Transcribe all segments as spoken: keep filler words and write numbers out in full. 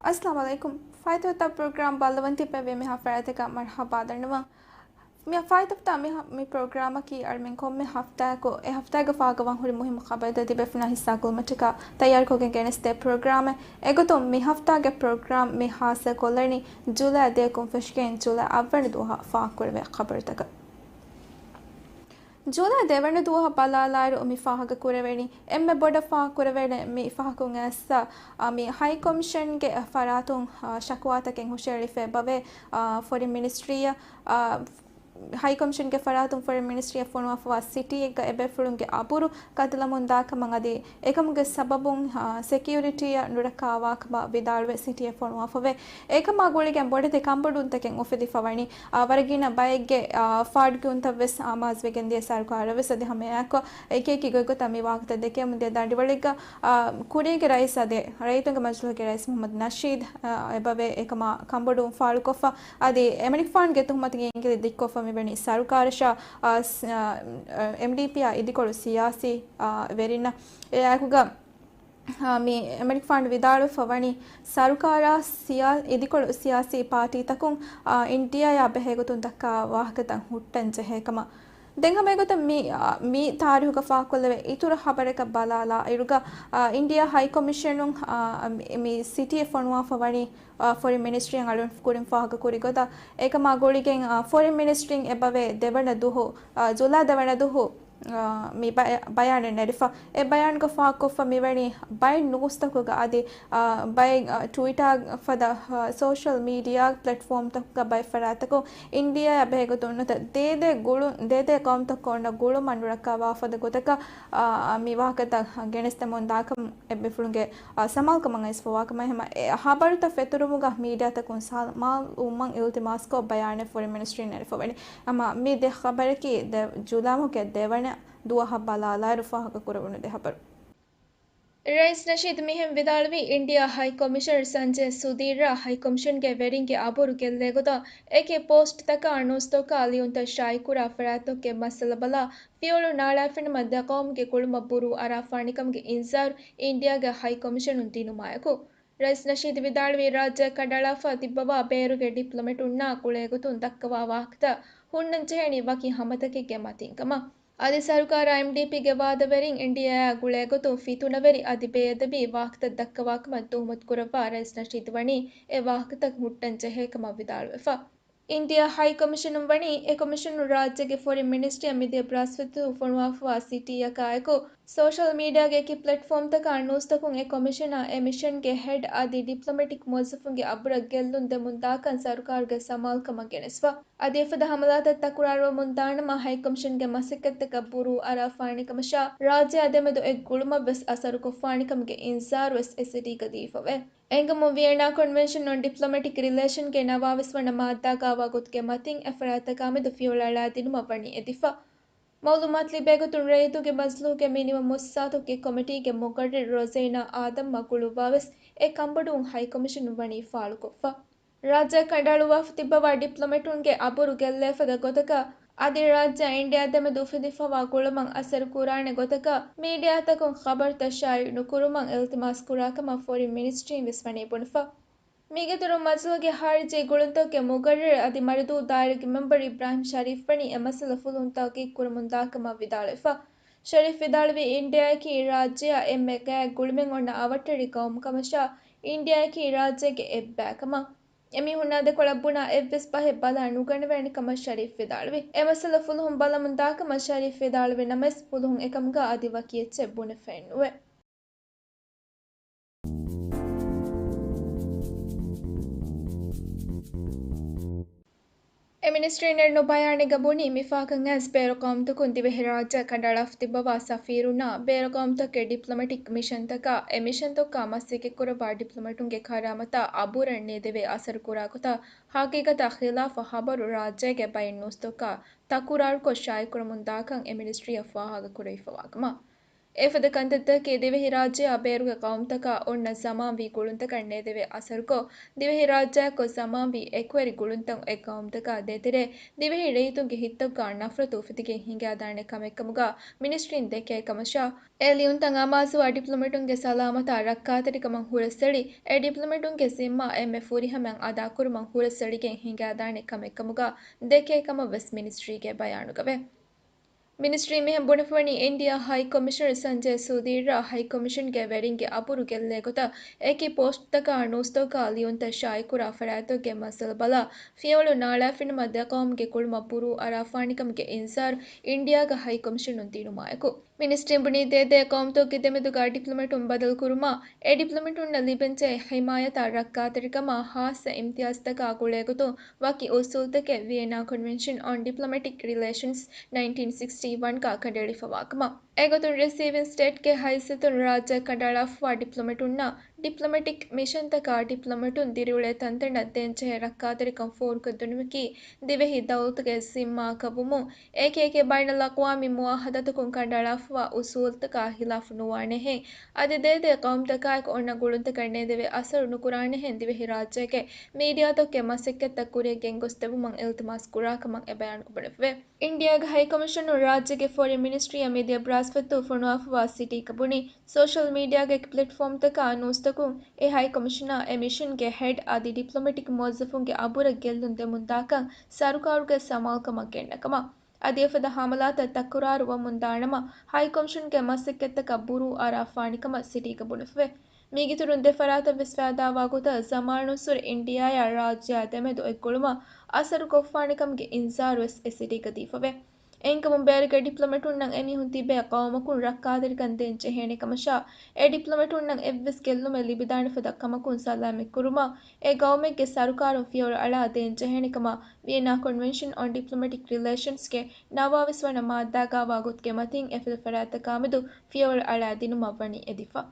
އައްސަލާމު ޢަލައިކުމް. ފާއިތުވަތަށް ޕްރޮގްރާމް ބައްލަވަން ތިއްބެވި މިހާ ފަރާތަކަށް މަރުޙަބާ ދަންނަވަން. މި ފާއިތުވަތަށް މި، މި ޕްރޮގްރާމަކީ އަޅުމެން ކޮންމެ ހަފްތާއަކު އެ ހަފްތާގެ ފާހަގަވާން ހުރި މުހިއްމު ޚަބަރުތައް ތިބޭފުޅުންނާ ހިއްސާ ކުރުމަށްޓަކާ ތައްޔާރުކޮށްގެން ގެނެސްދޭ ޕްރޮގްރާމެއް. އެގޮތުން މި ހަފްތާގެ ޕްރޮގްރާމް މި ހާއްސަ ކޮށްލަނީ ޖުލައި ދޭއަކުން ފެށިގެން ޖުލައި އަށްވަނަ ދުވަހަށް ފާހަގަކުރެވޭ ޚަބަރުތަކަށް. ޖުލައި ދެވަނަ ދުވަހަށް ބަލާލާއިރު މި ފާހަގަކުރެވެނީ، އެންމެ ބޮޑަށް ފާހަގަކުރެވޭނެ މި ފަހަކުން އައިސް، އާ، މި ހައި ކޮމިޝަންގެ ފަރާތުން، އާ، ޝަކުވާތަކެއް ހުށައެޅިފަ އެބަވޭ، އާ، ފޮރިން މިނިސްޓްރީއަށް، އާ، ހައި ކޮމިޝަންގެ ފަރާތުން ފޮރިން މިނިސްޓްރީއަށް ފޮނުވާފަވާ ސިޓީއެއްގަ އެބޭފުޅުންގެ އަބުރު ގަދަލަމުންދާކަމަށް އަދި އެކަމުގެ ސަބަބުން، އާ، ސެކިއުރިޓީއަށް ނުރައްކާވާކަމަށް ވިދާޅުވެ ސިޓީއަށް ފޮނުވާފަވޭ. އެކަމާ ގުޅިގެން ބޮޑެތި ކަންބޮޑުވުންތަކެއް އުފެދިފަވަނީ، އާ، ވަރަށްގިނަ ބައެއްގެ، އާ، ފާޑު ކިޔުންތައްވެސް އާމާޒުވެގެންދިޔަ ސަރުކާރަށްވެސް އަދި ހަމައެއާއެކު އެކިއެކި ގޮތްގޮތަށް މި ވާހަކަތައް ދެކެމުންދިޔަ ދަނޑިވަޅެއްގަ، އާ، ކުރީގެ ރައީސް އަދި ރައްޔިތުންގެ މަޖިލީހުގެ ރައީސް މުޙައްމަދު ނަޝީދު، އާ، އެބަވޭ އެކަމާ ކަންބޮޑުވުން ފާޅުކޮށްފަ އަދި އެމަނިކުފާނުގެ ތުހުމަތުގެ އިނގިލި ދިއްކޮށްފަ މިވަނީ ސަރުކާރަށާ، އާ، ސް-، އާ، އެމްޑީޕީއާ އިދިކޮޅު ސިޔާސީ، އާ، ވެރިންނަށް. އެއާއެކުގަ އާ، މި އެމަނިކުފާނު ވިދާޅުވެފަ ވަނީ، ސަރުކާރާ ސިޔާ-، އިދިކޮޅު ސިޔާސީ ޕާޓީތަކުން، އާ، އިންޑިއާއާ ބެހޭގޮތުން ދައްކާ ވާހަކަތައް ހުއްޓަން ޖެހޭކަމަށް. ދެން ހަމައެގޮތަށް މި، އާ، މި ތާރީހުގަ ފާހަގަކޮށްލެވޭ އިތުރު ޚަބަރަކަށް ބަލާލާ އިރުގަ، އާ، އިންޑިއާ ހައި ކޮމިޝަނުން، އާ، މި، މި ސިޓީއަށް ފޮނުވާފަ ވަނީ، އާ، ފޮރިން މިނިސްޓްރީއަށް އަޅުން ކުރިން ފާހަގަކުރި ގޮތަށް. އެކަމާ ގުޅިގެން، އާ، ފޮރިން މިނިސްޓްރީން އެބަވޭ ދެވަނަ ދުހު، އާ، ޖުލައި ދެވަނަ ދުހު، އާ، މި ބަޔާ-، ބަޔާނެއް ނެރެފަ. އެ ބަޔާންގަ ފާހަގަކޮށްފަ މިވަނީ ބައެއް ނޫސްތަކުގަ އަދި، އާ، ބައެއް، އާ، ޓުވިޓާ ފަދަ، އާ، ސޯޝަލް މީޑިއާ ޕްލެޓްފޯމްތަކުގަ ބައެއް ފަރާތަކުން އިންޑިއާއާ ބެހޭގޮތުން ނުވަތަ ދޭދޭ ގުޅުން، ދޭދޭ ޤައުމުތަކުގަ އޮންނަ ގުޅުމަށް ނުރައްކާވާ ފަދަ ގޮތަކަށް، އާ، މި ވާހަކަތައް ގެނެސްދެމުން ދާކަމަށް އެބޭފުޅުންގެ، އާ، ސަމާލުކަމަށް އައިސްފަވާކަމަށް ހަމަ އެ ޚަބަރުތައް ފެތުރުމުގަ މީޑިއާތަކުން ސަމާލުވުމަށް އިލްތިމާސްކޮށް ބަޔާނެއް ފޮރިން މިނިސްޓްރީން ނެރެފަ ވަނީ. ހަމަ މި ދެ ޚަބަރަކީ ދެ-، ޖުލައި މަހުގެ ދެވަނަ ދުވަހަށް ބަލާލާއިރު ފާހަގަކުރެވުނު ދެ ޚަބަރު. ރައީސް ނަޝީދު މިހެން ވިދާޅުވީ، އިންޑިއާ ހައި ކޮމިޝަނަރު ސަންޖޭ ސުދީއްރަށް ހައި ކޮމިޝަންގެ ވެރިންގެ އަބުރު ގެއްލޭ ގޮތަށް އެކި ޕޯސްޓްތަކާ ނޫސްތަކާ ލިޔުންތައް ޝާއިކުރާ ފަރާތްތަކުގެ މައްސަލަ ބަލާ، ފިޔަވަޅު ނާޅާފިނަމަ ދެ ޤައުމުގެ ގުޅުމަށް ބުރޫ އަރާފާނެކަމުގެ އިންޒާރު އިންޑިއާގެ ހައި ކޮމިޝަނުން ދިނުމާއެކު، ރައީސް ނަޝީދު ވިދާޅުވީ، ރާއްޖެ ކަނޑައަޅާފަ ތިއްބަވާ ބޭރުގެ ޑިޕްލޮމެޓުންނާ ގުޅޭގޮތުން ދައްކަވާ ވާހަކަތައް ހުންނަން ޖެހޭނީ ވަކި ހަމަތަކެއްގެ މަތިން ކަމަށް. އަދި ސަރުކާރާ އެމްޑީޕީގެ ވާދަވެރިން އިންޑިއާއާ ގުޅޭގޮތުން ފިތުނަވެރި އަދި ބޭއަދަބީ ވާހަކަތައް ދައްކަވާކަމަށް ތުހުމަތުކުރައްވާ ރައީސް ނަޝީދު ވަނީ އެ ވާހަކަތައް ހުއްޓަން ޖެހޭކަމަށް ވިދާޅުވެފަ. އިންޑިއާ ހައި ކޮމިޝަނުން ވަނީ އެ ކޮމިޝަނުން ރާއްޖޭގެ ފޮރިން މިނިސްޓްރީއަށް މިދިޔަ ބްރަހަސްފަތި ފޮނުވާފަވާ ސިޓީއަކާއެކު، ސޯޝަލް މީޑިއާގެ އެކި ޕްލެޓްފޯމްތަކާ ނޫސްތަކުން އެ ކޮމިޝަނާ އެ މިޝަންގެ ހެޑް އަދި ޑިޕްލޮމެޓިކް މުވައްޒަފުންގެ އަބުރަށް ގެއްލުން ދެމުންދާކަން ސަރުކާރުގެ ސަމާލުކަމަށް ގެނެސްފަ. އަދި އެފަދަ ހަމަލާތައް ތަކުރާރުވަމުންދާނަމަ ހައި ކޮމިޝަންގެ މަސައްކަތްތަކަށް ބުރޫ އަރާފާނެކަމަށާ، ރާއްޖެއާ ދެމެދު އެއް ގުޅުމަށްވެސް އަސަރުކޮށްފާނެކަމުގެ އިންޒާރުވެސް އެ ސިޓީގަ ދީފަވޭ. އެނގުމުން ވިއެންނާ ކޮންވެންޝަން އޮން ޑިޕްލޮމެޓިކް ރިލޭޝަންގެ ނަވާވީސް ވަނަ މާއްދާގައިވާ ގޮތުގެ މަތިން އެ ފަރާތްތަކާމެދު ފިޔަވަޅު އަޅާދިނުމަށް ވަނީ އެދިފަ. މައުލޫމާތު ލިބޭގޮތުން ރައްޔިތުންގެ މަޖިލީހުގެ މިނިވަން މުއައްސަސާތަކުގެ ކޮމިޓީގެ މުގައްރިރު ރޮޒޭނާ އާދަމްއާ ގުޅުއްވާވެސް އެ ކަންބޮޑުވުން ހައި ކޮމިޝަނުން ވަނީ ފާޅުކޮށްފަ. ރާއްޖެ ކަނޑައަޅުއްވާފަ ތިއްބަވާ ޑިޕްލޮމެޓުންގެ އަބުރު ގެއްލޭފަދަ ގޮތަކަށް، އަދި ރާއްޖެ އިންޑިއާ ދެމެދު އުފެދިފަވާ ގުޅުމަށް އަސަރު ކުރާނެ ގޮތަކަށް މީޑިއާތަކުން ޚަބަރުތައް ޝާއިޢު ނުކުރުމަށް އިލްތިމާސް ކުރާކަމަށް ފޮރިން މިނިސްޓްރީން ވެސް ވަނީ ބުނެފަ. މީގެއިތުރުން މަޖިލީހުގެ ޚާރިޖީ ގުޅުންތަކުގެ މުގައްރިރު އަދި މަރިދޫ ދާއިރާގެ މެމްބަރު އިބްރާހިމް ޝަރީފް ވަނީ އެ މައްސަލަ ފުލުހުން ތަހުޤީޤު ކުރަމުންދާކަމަށް ވިދާޅުވެފަ. ޝަރީފް ވިދާޅުވީ، އިންޑިއާއަކީ ރާއްޖެއާ އެންމެ ގާތް ގުޅުމެއް އޮންނަ އަވަށްޓެރި ޤައުމު ކަމަށާ، އިންޑިއާއަކީ ރާއްޖޭގެ އެއްބައި ކަމަށް. އެމީހުންނާ ދެކޮޅަށް ބުނާ އެއްވެސް ބަހެއް ބަލާ ނުގަނެވޭނެ ކަމަށް ޝަރީފް ވިދާޅުވި. އެ މައްސަލަ ފުލުހުން ބަލަމުން ދާކަމަށް ޝަރީފް ވިދާޅުވި ނަމަވެސް، ފުލުހުން އެކަމުގަ އަދި ވަކި އެއްޗެއް ބުނެފައެއް ނުވޭ. އެ މިނިސްޓްރީން ނެރުނު ބަޔާނެއްގަ ބުނީ، މި ފަހަކަށް އައިސް ބޭރު ޤައުމުތަކުން ދިވެހިރާއްޖެ ކަނޑައަޅާފަ ތިއްބަވާ ސަފީރުންނާ ބޭރު ޤައުމުތަކުގެ ޑިޕްލޮމެޓިކް މިޝަންތަކާ އެ މިޝަންތަކުގަ މަސައްކަތްކުރައްވާ ޑިޕްލޮމެޓުންގެ ކަރާމަތާ އަބުރަށް ނޭދެވޭ އަސަރު ކުރާ ގޮތަށް ހަގީގަތާ ޚިލާފަށް ޚަބަރު ރާއްޖޭގެ ބައެއް ނޫސްތަކުގަ ތަކުރާރުކޮށް ޝާއިޢުކުރަމުންދާކަން އެ މިނިސްޓްރީއަށް ފާހަގަކުރެވިފަވާކަމަށް. އެފަދަ ކަންތައްތަކަކީ ދިވެހިރާއްޖެއާ ބޭރުގެ ޤައުމުތަކާ އޮންނަ ޒަމާންވީ ގުޅުންތަކަށް ނޭދެވޭ އަސަރުކޮށް، ދިވެހިރާއްޖެއަކު ޒަމާންވީ އެކުވެރި ގުޅުންތައް އެއް ޤައުމުތަކާ ދޭތެރޭ ދިވެހި ރައްޔިތުންގެ ހިތްތަކުގާ ނަފްރަތު އުފެދިގެން ހިނގާދާނެ ކަމެއްކަމުގާ މިނިސްޓްރީން ދެކޭ ކަމަށާ، އެ ލިޔުންތައް އަމާޒުވާ ޑިޕްލޮމެޓުންގެ ސަލާމަތާ ރައްކާތެރިކަމަށް ހުރަސްއެޅި، އެ ޑިޕްލޮމެޓުންގެ ޒިންމާ އެންމެ ފުރިހަމައިން އަދާކުރުމަށް ހުރަސްއެޅިގެން ހިނގާދާނެ ކަމެއްކަމުގާ ދެކޭ ކަމަށްވެސް މިނިސްޓްރީގެ ބަޔާނުގަވޭ. މިނިސްޓްރީ މިހެން ބުނެފަވަނީ އިންޑިއާ ހައި ކޮމިޝަނަރ ސަންޖޭ ސުދީރްއާ ހައި ކޮމިޝަންގެ ވެރިންގެ އަބުރު ގެއްލޭ ގޮތަށް އެކި ޕޯސްޓްތަކާ ނޫސްތަކާ ލިޔުންތައް ޝާއިކުރާ ފަރާތްތަކުގެ މައްސަލަ ބަލާ ފިޔަވަޅު ނާޅާފިނަމަ ދެ ޤައުމުގެ ކުޅުމަށް ބުރޫ އަރާފާނެކަމުގެ އިންޒާރު އިންޑިއާގެ ހައި ކޮމިޝަނުން ދިނުމާއެކު، މިނިސްޓްރީން ބުނީ ދޭދޭ ޤައުމުތަކުގެ ދެމެދުގަ ޑިޕްލޮމެޓުން ބަދަލުކުރުމާ، އެ ޑިޕްލޮމެޓުންނަށް ލިބެންޖެހޭ ހިމާޔަތާ ރައްކާތެރިކަމާ ޚާއްޞަ އިމްތިޔާޒްތަކާ ގުޅޭގޮތުން ވަކި އުސޫލުތަކެއް ވިއެނާ ކޮންވެންޝަން އޮން ޑިޕްލޮމެޓިކް ރިލޭޝަންސް ނައިންޓީން ސިކްސްޓީ ވަންގާ ކަނޑައެޅިފަވާކަމަށް. އެގޮތުން ރިސީވިން ސްޓޭޓްގެ ހައިސިއްޔަތުން ރާއްޖެއަށް ކަނޑައަޅާފަވާ ޑިޕްލޮމެޓުންނަށް ޑިޕްލޮމެޓިކް މިޝަންތަކާ ޑިޕްލޮމެޓުން ދިރިއުޅޭ ތަންތަނަށް ދޭންޖެހޭ ރައްކާތެރިކަން ފޯރުކޮށްދިނުމަކީ ދިވެހި ދައުލަތުގެ ޒިންމާއަކަށްވުމުން، އެކި އެކި ބައިނަލްއަޤްވާމީ މުޢާހަދާތަކުން ކަނޑައަޅާފަވާ އުސޫލުތަކާ ޚިލާފު ނުވާނެހެން، އަދި ދޭދޭ ޤައުމުތަކާއެކު އޮންނަ ގުޅުންތަކަށް ނޭދެވޭ އަސަރު ނުކުރާނެހެން ދިވެހިރާއްޖޭގެ މީޑިއާތަކުގެ މަސައްކަތްތައް ކުރިއަށް ގެންގޮސްދެއްވުމަށް އިލްތިމާސް ކުރާކަމަށް އެ ބަޔާނުގަ ބުނެފަވޭ. އިންޑިއާގެ ހައި ކޮމިޝަނުން ރާއްޖޭގެ ފޮރިން މިނިސްޓްރީއަށް މިދިޔަ ބްރާސްފަތު ފޮނުވާފަވާ ސިޓީގަ ބުނީ، ސޯޝަލް މީޑިއާގެ އެކި ޕްލެޓްފޯމްތަކާ ނޫސްތަކުން އެ ހައި ކޮމިޝަނަށް އެ މިޝަންގެ ހެޑް އަދި ޑިޕްލޮމެޓިކް މުވައްޒަފުންގެ އަބުރަށް ގެއްލުން ދެމުންދާކަން ސަރުކާރުގެ ސަމާލުކަމަށް ގެންނަ ކަމަށް. އަދި އެފަދަ ހަމަލާތައް ތަކުރާރު ވަމުން ދާނަމަ، ހައި ކޮމިޝަންގެ މަސައްކަތްތަކަށް ބުރޫ އަރާފާނެ ކަމަށް ސިޓީގަ ބުނެފަވޭ. މީގެއިތުރުން ދެ ފަރާތަށް ވެސް ފައިދާވާ ގޮތަށް ޒަމާނުއްސުރެ އިންޑިއާއާ ރާއްޖެއާ ދެމެދު އެއްގުޅުމަށް އަސަރު ކޮށްފާނެ ކަމުގެ އިންޒާރު ވެސް އެ ސިޓީގަ ދީފަވޭ. އެހެންކަމުން ބޭރުގެ ޑިޕްލޮމެޓުންނަށް އެމީހުން ތިބޭ ޤައުމަކުން ރައްކާތެރިކަން ދޭން ޖެހޭނެ ކަމަށާ، އެ ޑިޕްލޮމެޓުންނަށް އެއްވެސް ގެއްލުމެއް ލިބިދާނެ ފަދަ ކަމަކުން ސަލާމަތްކުރުމަށް އެ ޤައުމެއްގެ ސަރުކާރުން ފިޔަވަޅު އަޅާ ދޭން ޖެހޭނެ ކަމަށް ވިއެނާ ކޮންވެންޝަން އޮން ޑިޕްލޮމެޓިކް ރިލޭޝަންސްގެ ނަވާވީސް ވަނަ މާއްދާގައިވާ ގޮތުގެ މަތިން އެފަދަ ފަރާތްތަކާމެދު ފިޔަވަޅު އަޅާ ދިނުމަށް ވަނީ އެދިފަ.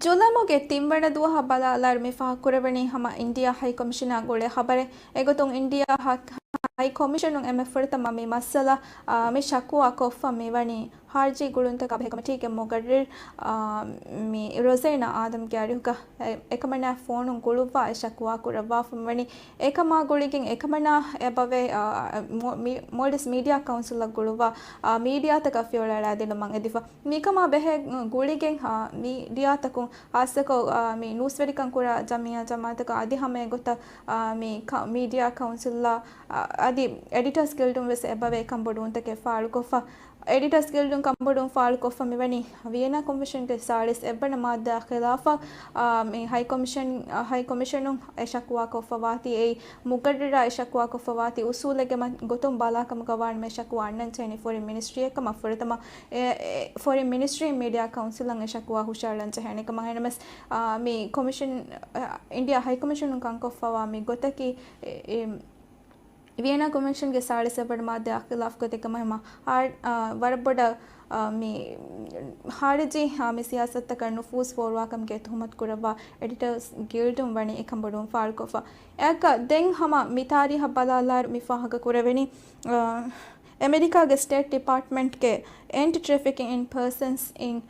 ޖުލަމުގެ ތިންވަނަ ދުވަހަށް ބަލާލާއިރު މި ފާހަގަކުރެވެނީ ހަމަ އިންޑިއާ ހައިކޮމިޝަނާ ގުޅޭ ޚަބަރެއް. އެގޮތުން އިންޑިއާ ހަ-، ހައިކޮމިޝަނުން އެންމެ ފުރަތަމަ މި މައްސަލަ، އާ، މި ޝަކުވާ ކޮށްފަ މިވަނީ ޚާރިޖީ ގުޅުންތަކާ ބެހޭ ކޮމިޓީގެ މުގައްރިރު، އާ، މި ރޮޒޭނާ އާދަމްގެ އަރިހުގަ އެ-، އެކަމަނާ ފޯނުން ގުޅުއްވާ އެ ޝަކުވާ ކުރައްވާފަ މިވަނީ. އެކަމާ ގުޅިގެން އެކަމަނާ އެބަވޭ، އާ، މޯ-، މި-، މޯލްޑިވްސް މީޑިއާ ކައުންސިލަށް ގުޅުއްވާ، އާ، މީޑިއާތަކަށް ފިޔަވަޅު އަޅާދިނުމަށް އެދިފަ. މިކަމާ ބެހޭ ގުޅިގެން، އާ، މީޑިއާތަކުން ޚާއްޞަކޮށް، އާ، މި ނޫސްވެރިކަން ކުރާ ޖަމިއްޔާ ޖަމާއަތަކަށް އަދި ހަމަ އެގޮތަށް، އާ، މި ކަ-، މީޑިއާ ކައުންސިލްއާ، އާ، އަދި އެޑިޓާސް ގިލްޑުން ވެސް އެބަވޭ ކަންބޮޑުވުންތަކެއް ފާޅުކޮށްފަ. އެޑިޓާސް ގިލްޑުން ކަންބޮޑުވުން ފާޅުކޮށްފަ މިވަނީ ވިއެނާ ކޮންވެންޝަންގެ ސާޅީސް އެއްވަނަ މާއްދާ ޚިލާފަށް، އާ، މި ހައި ކޮމިޝަން، އާ، ހައި ކޮމިޝަނުން އެ ޝަކުވާ ކޮށްފަ ވާތީ، އެއީ މުގައްރިރާ އެ ޝަކުވާ ކޮށްފަ ވާތީ އުސޫލެއްގެ މަ-، ގޮތުން ބަލާ ކަމުގަ ވާނަމަ އެ ޝަކުވާ އަންނަން ޖެހެނީ ފޮރިން މިނިސްޓްރީއެއް ކަމަށް ފުރަތަމަ އެ، އެ، ފޮރިން މިނިސްޓްރީ މީޑިއާ ކައުންސިލަށް އެ ޝަކުވާ ހުށައަޅަން ޖެހޭނެ ކަމަށް. އެހެންނަމަވެސް، އާ، މި ކޮމިޝަން، އާ، އިންޑިއާ ހައި ކޮމިޝަނުން ކަންކޮށްފަވާ މި ގޮތަކީ، އެ، އެ، ވިއެނާ ކޮންވެންޝަންގެ ސާޅީސް އެއްވަނަ މާއްދާ ޚިލާފް ގޮތެއް ކަމަށް ހަމަ ހާ-، އާ، ވަރަށް ބޮޑަށް، އާ، މި ޚާރިޖީ، އާ، މި ސިޔާސަތުތަކަށް ނުފޫޒް ފޯރުވާކަމުގެ ތުހުމަތު ކުރައްވާ އެޑިޓާސް ގިލްޑުން ވަނީ އެކަންބޮޑުވުން ފާޅުކޮށްފަ. އެއަކަށް ދެން ހަމަ މި ތާރީހަށް ބަލާލާއިރު މި ފާހަގަ ކުރެވެނީ، އާ، އެމެރިކާގެ ސްޓޭޓް ޑިޕާޓްމަންޓްގެ އެންޓި ޓްރެފިކިން އިން ޕާސަންސް އިން،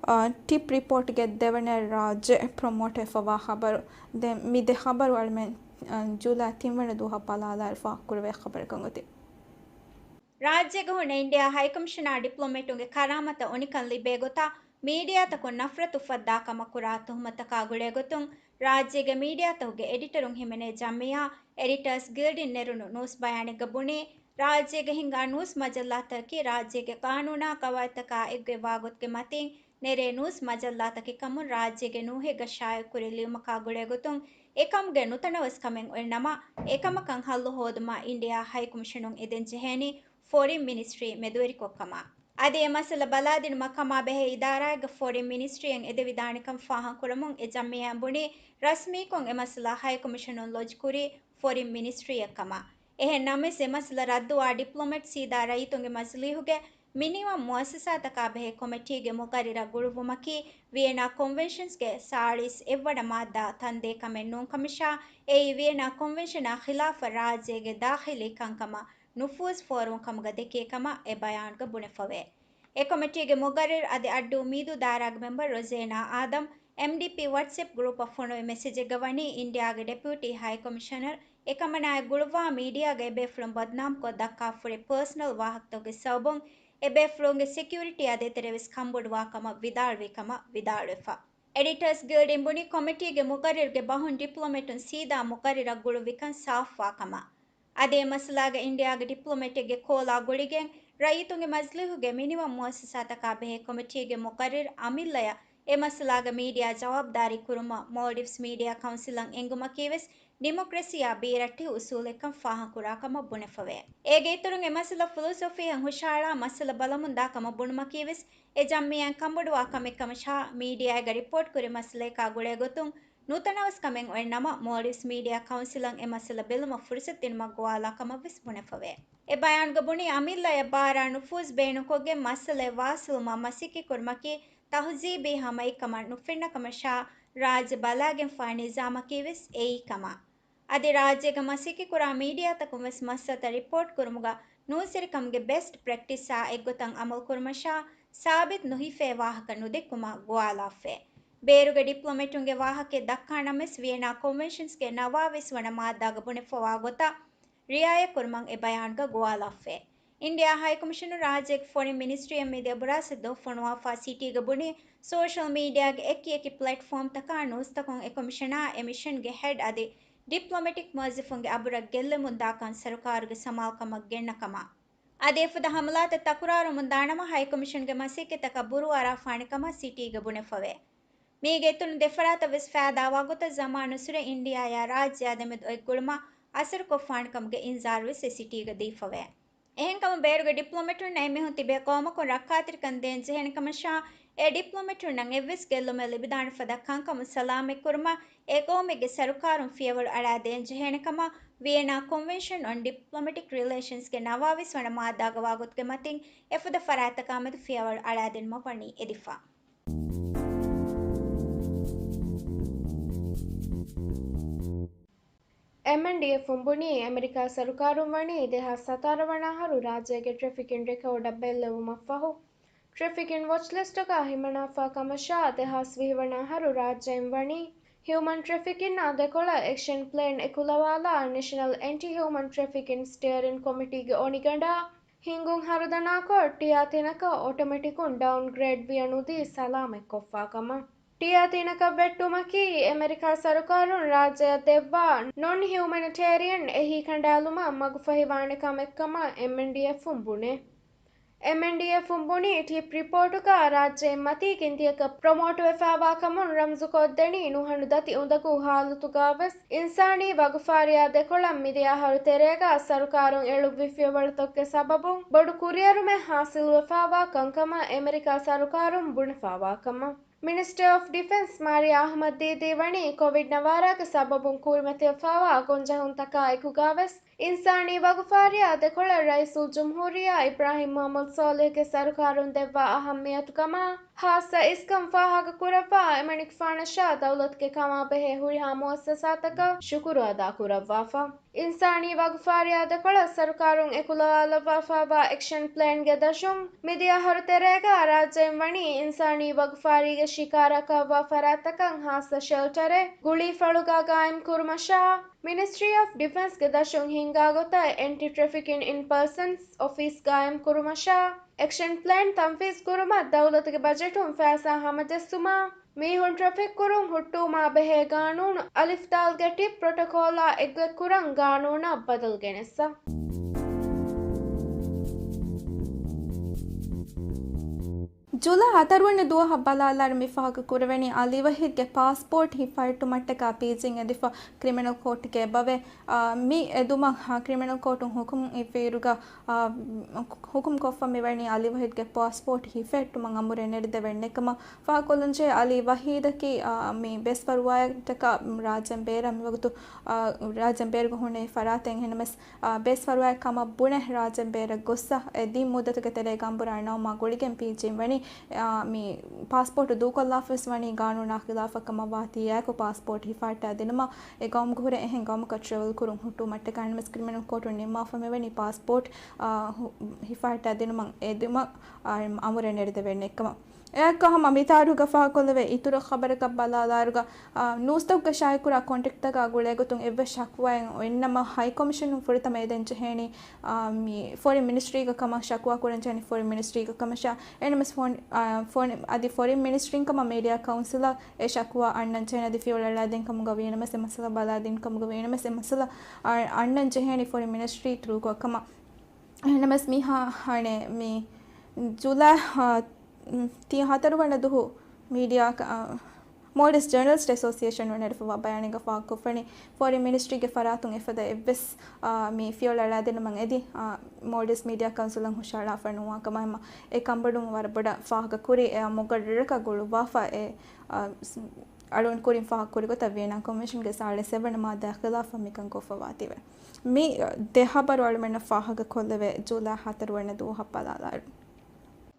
އާ، ޓިޕް ރިޕޯޓްގެ ދެވަނަ ރާއްޖެ ޕްރޮމޯޓް ވެފަވާ ޚަބަރު. ދެން މި ދެ ޚަބަރު އަޅުމެން ޖުލައި ތިންވަނަ ދުވަހަށް ބަލާލާއިރު ފާހަގަކުރެވޭ ޚަބަރަކަށް އޮތީ. ރާއްޖޭގަ ހުންނަ އިންޑިއާ ހައިކޮމިޝަނާ ޑިޕްލޮމެޓުންގެ ކަރާމަތަށް އޮނިކަން ލިބޭ ގޮތަށް މީޑިއާތަކުން ނަފްރަތު އުފައްދާ ކަމަށް ކުރާ ތުހުމަތަކާ ގުޅޭގޮތުން ރާއްޖޭގެ މީޑިއާތަކުގެ އެޑިޓަރުން ހިމެނޭ ޖަމިއްޔާ އެޑިޓާސް ގިލްޑިން ނެރުނު ނޫސް ބަޔާނެއްގަ ބުނީ، ރާއްޖޭގަ ހިންގާ ނޫސް މަޖައްލާތަކަކީ ރާއްޖޭގެ ޤާނޫނާ ޤަވާއިދުތަކާ އެއްގޮތްވާ ގޮތުގެ މަތިން ނެރޭ ނޫސް މަޖައްލާތަކެއް ކަމުން ރާއްޖޭގެ ނޫހެއްގަ ޝާއިޢުކުރި ލިޔުމަކާ ގުޅޭގޮތުން އެކަމުގެ ނުތަނަވަސްކަމެއް އޮތްނަމަ، އެކަމަކަށް ހައްލު ހޯދުމަށް އިންޑިއާ ހައިކޮމިޝަނުން އެދެން ޖެހޭނީ ފޮރިން މިނިސްޓްރީ މެދުވެރިކޮށްކަމަށް. އަދި އެ މައްސަލަ ބަލާދިނުމަށް ކަމާ ބެހޭ އިދާރާއެއްގަ ފޮރިން މިނިސްޓްރީއަށް އެދެވިދާނެކަން ފާހަގަކުރަމުން އެ ޖަމިއްޔާއިން ބުނީ، ރަސްމީކޮށް އެ މައްސަލަ ހައިކޮމިޝަނުން ލޮޖްކުރީ ފޮރިން މިނިސްޓްރީއަށްކަމަށް. އެހެން ނަމަވެސް އެ މައްސަލަ ރައްދުވާ ޑިޕްލޮމެޓް ސީދާ ރައްޔިތުންގެ މަޖިލީހުގެ މިނިވަން މުއައްސަސާތަކާ ބެހޭ ކޮމިޓީގެ މުގައްރިރަށް ގުޅުއްވުމަކީ ވިއެނާ ކޮންވެންޝަންސްގެ ސާޅީސް އެއްވަނަ މާއްދާ ތަންދޭ ކަމެއް ނޫން ކަމަށާ، އެއީ ވިއެނާ ކޮންވެންޝަނާ ޚިލާފަށް ރާއްޖޭގެ ދާޚިލީ ކަންކަމަށް ނުފޫޒް ފޯރުވުން ކަމުގަ ދެކޭ ކަމަށް އެ ބަޔާންގަ ބުނެފަވޭ. އެ ކޮމިޓީގެ މުގައްރިރު އަދި އައްޑޫ މީދޫ ދާއިރާގެ މެމްބަރު ރޮޒޭނާ އާދަމް، އެމްޑީޕީ ވަޓްސްއެޕް ގްރޫޕަށް ފޮނުވި މެސެޖެއްގަ ވަނީ އިންޑިއާގެ ޑެޕިއުޓީ ހައި ކޮމިޝަނަރު އެކަމަނާއެކު ގުޅުއްވާ މީޑިއާގައި އެބޭފުޅުން ބަދުނާމްކޮށް ދައްކާފަ ހުރި ޕާސަނަލް ވާހަކަތަކުގެ ސަބަބުން އެބޭފުޅުންގެ ސެކިއުރިޓީއާ ދޭތެރޭވެސް ކަންބޮޑުވާ ކަމަށް ވިދާޅުވި ކަމަށް ވިދާޅުވެފަ. އެޑިޓާސް ގިލްޑިން ބުނީ ކޮމިޓީގެ މުގައްރިރުގެ ބަހުން ޑިޕްލޮމެޓުން ސީދާ މުގައްރިރަށް ގުޅުއްވިކަން ސާފުވާ ކަމަށް. އަދި އެ މައްސަލާގަ އިންޑިއާގެ ޑިޕްލޮމެޓެއްގެ ކޯލާ ގުޅިގެން، ރައްޔިތުންގެ މަޖިލީހުގެ މިނިވަން މުއައްސަސާތަކާ ބެހޭ ކޮމިޓީގެ މުގައްރިރު އަމިއްލަޔަށް އެ މައްސަލާގަ މީޑިއާ ޖަވާބުދާރީ ކުރުމަށް މޯލްޑިވްސް މީޑިއާ ކައުންސިލަށް އެންގުމަކީވެސް ޑިމޮކްރަސީއާ ބީރައްޓެހި އުސޫލެއްކަން ފާހަގަކުރާ ކަމަށް ބުނެފަވޭ. އޭގެ އިތުރުން އެ މައްސަލަ ފުލުސުފީއަށް ހުށަހަޅާ މައްސަލަ ބަލަމުންދާ ކަމަށް ބުނުމަކީވެސް އެ ޖައްމިއްޔާއިން ކަންބޮޑުވާ ކަމެއް ކަމަށާ، މީޑިއާއިގަ ރިޕޯޓް ކުރި މައްސަލަޔަކާ ގުޅޭ ގޮތުން ނުތަނަވަސްކަމެއް އޮތް ނަމަ، މޯލްޑިވްސް މީޑިއާ ކައުންސިލަށް އެ މައްސަލަ ބެލުމަށް ފުރުސަތު ދިނުމަށް ގޮވާލާ ކަމަށްވެސް ބުނެފަވޭ. އެ ބަޔާންގަ ބުނީ އަމިއްލަޔަށް ބާރާ ނުފޫޒް ބޭނުންކޮށްގެން މައްސަލައެއް ވާސިލުވުމަށް މަސައްކަތްކުރުމަކީ ތަހުޒީބީ ހަމައެއްކަމަށް ނުފެންނަ ކަމަށާ، ރާއްޖެ ބަލާގެންފާ ނިޒާމަކީވެސް އެއީ ކަމަށް. އަދި ރާއްޖޭގަ މަސައްކަތްކުރާ މީޑިއާތަކުންވެސް މައްސަލަތައް ރިޕޯޓް ކުރުމުގަ ނޫންސެރިކަމުގެ ބެސްޓް ޕްރެކްޓިސްއާ އެއްގޮތަށް އަމަލުކުރުމަށާ، ސާބިތު ނުހިފޭ ވާހަކަ ނުދެއްކުމަށް ގޮވާލާފައި. ބޭރުގެ ޑިޕްލޮމެޓުންގެ ވާހަކައެއް ދައްކާ ނަމަވެސް، ވިއެނާ ކޮންވެންޝަންސްގެ ނަވާވީސް ވަނަ މާއްދާގަ ބުނެފަވާ ގޮތަށް ރިއާޔަތްކުރުމަށް އެ ބަޔާންގަ ގޮވާލާފައި. އިންޑިއާ ހައިކޮމިޝަނުން ރާއްޖޭގެ ފޮނިން މިނިސްޓްރީއަށް މިދިޔަ ބުރާސް ދުވަހު ފޮނުވާފަ ސިޓީގަ ބުނީ، ސޯޝަލް މީޑިއާގެ އެކި އެކި ޕްލެޓްފޯމްތަކާ ނޫސްތަކުން އެ ކޮމިޝަނާ އެ މިޝަންގެ ހެޑް އަދި ޑިޕްލޮމެޓިކް މުވައްޒަފުންގެ އަބުރަށް ގެއްލެމުންދާކަން ސަރުކާރުގެ ސަމާލުކަމަށް ގެންނަ ކަމަށް. އަދި އެފަދަ ހަމަލާތައް ތަކުރާރުވަމުންދާނަމަ، ހައިކޮމިޝަންގެ މަސައްކަތްތަކަށް ބުރޫއަރާފާނެ ކަމަށް ސިޓީގަ ބުނެފަވޭ. މީގެ އިތުރުން ދެފަރާތަށް ވެސް ފައިދާވާ ގޮތަށް ޒަމާނުއްސުރެ އިންޑިއާއާ ރާއްޖެއާ ދެމެދު އޮތް ގުޅުމަށް އަސަރުކޮށްފާނެ ކަމުގެ އިންޒާރު ވެސް އެ ސިޓީގަ ދީފަވޭ. އެހެންކަމުން ބޭރުގެ ޑިޕްލޮމެޓުންނަށް އެމީހުން ތިބޭ ޤައުމަކުން ރައްކާތެރިކަން ދޭން ޖެހޭނެ ކަމަށާ، އެ ޑިޕްލޮމެޓުންނަށް އެއްވެސް ގެއްލުމެއް ލިބިދާނެ ފަދަ ކަންކަމުން ސަލާމަތްކުރުމަށް އެ ޤައުމެއްގެ ސަރުކާރުން ފިޔަވަޅު އަޅާދޭން ޖެހޭނެ ކަމަށް ވިއެނާ ކޮންވެންޝަން އޮން ޑިޕްލޮމެޓިކް ރިލޭޝަންސްގެ ނަވާވީސް ވަނަ މާއްދާގަ ވާގޮތުގެ މަތިން އެފަދަ ފަރާތްތަކާމެދު ފިޔަވަޅު އަޅާދިނުމަށް ވަނީ އެދިފަ. އެމްއެންޑީއެފުން ބުނީ، އެމެރިކާ ސަރުކާރުން ވަނީ ދެހާސް ސަތާރަ ވަނަ އަހަރު ރާއްޖޭގެ ޓްރެފިކިން ރެކޯޑަށް ބެއްލެވުމަށްފަހު، ޓްރެފިކިން ވޮޗް ލިސްޓަކާ ހިމަނާފާ ކަމަށާ، ދެހާސް ވިހި ވަނަ އަހަރު ރާއްޖެއިން ވަނީ، ހިއުމަން ޓްރެފިކިންއާ ދެކޮޅަށް އެކްޝަން ޕްލޭން އެކުލަވާލާ، ނެޝަނަލް އެންޓި ހިއުމަން ޓްރެފިކިން ސްޓިއަރިން ކޮމިޓީގެ އޮނިގަނޑާ، ހިންގުން ހަރުދަނާކޮށް، ޓިއާ ތިނަކަށް އޮޓޮމެޓިކުން ޑައުންގްރޭޑް ވިޔަ ނުދީ ސަލާމަތްކޮށްފާ ކަމަށް. ޓިއާ ތިނަކަށް ވެއްޓުމަކީ، އެމެރިކާ ސަރުކާރުން ރާއްޖެއަށް ދެއްވާ ނޮން ހިއުމެނިޓޭރިއަން އެހީކަނޑާލުމަށް މަގުފަހިވާނެ ކަމެއްކަމަށް އެމްއެންޑީއެފުން ބުނޭ. އެމްއެންޑީއެފުން ބުނީ، ޓިޕް ރިޕޯޓުގަ ރާއްޖެއިން މަތީ ގިންތިއަކަށް ޕްރޮމޯޓުވެފާވާ ކަމުން ރަމްޒުކޮށްދެނީ، ނުހަނު ދަތި އުނދަގޫ ހާލަތުގަވެސް އިންސާނީ ވަގުފާރިއާ ދެކޮޅަށް މިދިޔަ އަހަރު ތެރޭގަ ސަރުކާރުން އެޅުއްވި ފިޔަވަޅުތަކުގެ ސަބަބުން ބޮޑު ކުރިއެރުމެއް ހާސިލުވެފާވާ ކަންކަމަށް އެމެރިކާ ސަރުކާރުން ބުނެފާވާ ކަމަށް. މިނިސްޓަރ އޮފް ޑިފެންސް މާރިޔާ އަހްމަދް ދީދީ ވަނީ ކޮވިޑް ނަވާރާގެ ސަބަބުން ކުރިމަތިވެފާވާ ގޮންޖެހުންތަކާ އެކުގަވެސް، އިންސާނީ ވަގުފާރިއާ ދެކޮޅަށް ރައީސުލްޖުމްހޫރިއްޔާ އިބްރާހިމް މުޙައްމަދު ޞާލިޙްގެ ސަރުކާރުން ދެއްވާ އަހައްމިޔަތުކަމާ ހާއްސަ އިސްކަން ފާހަގަކުރައްވާ، އެމަނިކުފާނަށާ ދައުލަތުގެ ކަމާބެހޭ ހުރިހާ މުއައްސަސާތަކަށް ޝުކުރު އަދާކުރައްވާފަ. އިންސާނީ ވަގުފާރިއާ ދެކޮޅަށް ސަރުކާރުން އެކުލަވާލައްވާފާވާ އެކްޝަން ޕްލޭންގެ ދަށުން، މިދިޔަ އަހަރު ތެރޭގަ ރާއްޖެއިން ވަނީ އިންސާނީ ވަގުފާރީގެ ޝިކާރަކަށްވާ ފަރާތްތަކަށް ހާއްސަ ޝެލްޓަރެއް ގުޅީފަޅުގަ ގާއިމްކުރުމަށާ، މިނިސްޓްރީ އޮފް ޑިފެންސްގެ ދަށުން ހިންގާ ގޮތަށް އެންޓި ޓްރެފިކިން އިން ޕާސަންސް އޮފީސް ގާއިމްކުރުމަށާ، އެކްޝަން ޕްލޭން ތަންފީޒްކުރުމަށް ދައުލަތުގެ ބަޖެޓުން ފައިސާ ހަމަޖެއްސުމާ، މީހުން ޓްރެފިކް ކުރުން ހުއްޓުވުމާ ބެހޭ ގާނޫނު އަލިފް ދާލްގެ ޓިޕް ޕްރޮޓޮކޯލާ އެއްގޮތްކުރަން ގާނޫނަށް ބަދަލު ގެނެއްސަ. ޖުލައި ހަތަރު ވަނަ ދުވަހަށް ބަލާލާއިރު މި ފާހަގަ ކުރެވެނީ އަލީ ވަހީދްގެ ޕާސްޕޯޓް ހިފަހައްޓުމަށްޓަކާ ޕީޖީން އެދިފަ ކްރިމިނަލް ކޯޓުގެ އެބަވޭ. އާ، މި އެދުމަށް، އާ، ކްރިމިނަލް ކޯޓުން ހުކުމް އިއްވިއިރުގަ، އާ، ހުކުމް ކޮށްފަ މިވަނީ އަލީ ވަހީދްގެ ޕާސްޕޯޓް ހިފަހައްޓުމަށް އަމުރެއް ނެރެދެވޭނެ ކަމަށް. ފާހަގަކޮށްލަންޖެހޭ އަލީ ވަހީދަކީ، އާ، މި ބޭސްފަރުވާއަށްޓަކާ ރާއްޖޭން ބޭރަށް މިވަގުތު، އާ، ރާއްޖޭން ބޭރުގަ ހުންނަ އެ ފަރާތެއް. އެހެންނަމަސް، އާ، ބޭސްފަރުވާއެއް ކަމަށް ބުނެ ރާއްޖޭން ބޭރަށް ގޮއްސަ އެ ދިން މުއްދަތުގެ ތެރޭގަ އަނބުރާ ނައުމާ ގުޅިގެން ޕީޖީން ވަނީ، އާ، މި ޕާސްޕޯޓު ދޫކޮށްލާފަވެސް ވަނީ ގާނޫނާ ޚިލާފަށް ކަމަށް ވާތީ އެއާއެކު ޕާސްޕޯޓް ހިފަހައްޓާ ދިނުމަށް އެ ގައުމުގަ ހުރެ އެހެން ގައުމަކަށް ޓްރެވެލް ކުރުން ހުއްޓުވުމަށްޓަކާ. އެހެންނަމަސް ކްރިމިނަލް ކޯޓުން ނިންމާފަ މިވަނީ ޕާސްޕޯޓް، އާ، ހު-، ހިފަހައްޓާ ދިނުމަށް އެދުމަށް، އާ، އަމުރެއް ނެރެދެވޭނެ ކަމަށް. އެއާއެކު ހަމަ މިތާރީޚުގަ ފާހަގަކޮށްލެވޭ އިތުރު ޚަބަރަކަށް ބަލާލާއިރުގަ، އާ، ނޫސްތަކުގަ ޝާއިކުރާ ކޮންޓްރެކްޓްތަކާ ގުޅޭގޮތުން އެއްވެސް ޝަކުވާއެއް އޮތްނަމަ، ހައިކޮމިޝަނުން ފުރަތަމަ އެދެން ޖެހޭނީ، އާ، މި ފޮރިން މިނިސްޓްރީގަ ކަމަށް ޝަކުވާ ކުރަން ޖެހޭނީ ފޮރިން މިނިސްޓްރީގަ ކަމަށާ. އެހެންނަމަސް ފޮން-، އާ، ފޮނި-، އަދި ފޮރިން މިނިސްޓްރީން ކަމަށް މީޑިއާ ކައުންސިލަށް އެ ޝަކުވާ އަންނަން ޖެހޭނީ. އަދި ފިޔަވަޅަށް އަޅާދިން ކަމުގަ ވީނަމަސް، އެ މައްސަލަ ބަލާދިން ކަމުގަ ވީނަމަސް، އެ މައްސަލަ އަ-، އަންނަން ޖެހޭނީ ފޮރިން މިނިސްޓްރީ ތުރޫކޮށް ކަމަށް. އެހެންނަމަސް މިހާ ހަނެ މި ޖުލައި، އާ، ތިން ހަތަރު ވަނަ ދުހު މީޑިއާ ކަ-، އާ، މޯލްޑިވްސް ޖަރނަލިސްޓް އެސޯސިއޭޝަން ނެރެފަވާ ބަޔާނެއްގަ ފާހަގަކޮށްފަނީ، ފޮރިން މިނިސްޓްރީގެ ފަރާތުން އެފަދަ އެއްވެސް، އާ، މި ފިޔަވަޅަށް އަޅާދިނުމަށް އެދި، އާ، މޯލްޑިވްސް މީޑިއާ ކައުންސިލަށް ހުށަހަޅާފަ ނުވާ ކަމަށް. އެމަ އެ ކަންބޮޑުވުން ވަރަށް ބޮޑަށް ފާހަގަކުރި، އެ މުގައްރަރަކާ ގުޅުއްވާފަ އެ، އާ، އަޅުގަނޑު ކުރިން ފާހަގަކުރި ގޮތަށް ވިއެނާ ކޮންވެންޝަންގެ ސާޅީސް ސެވަނަ މާއްދާ ޚިލާފަށް މިކަން ކޮށްފަވާތީވެ. މި ދެ ހަބަރު އަޅުމެންނަށް ފާހަގަކޮށްލެވޭ ޖުލައި ހަތަރު ވަނަ ދުވަހަށް ބަލާލާއިރު.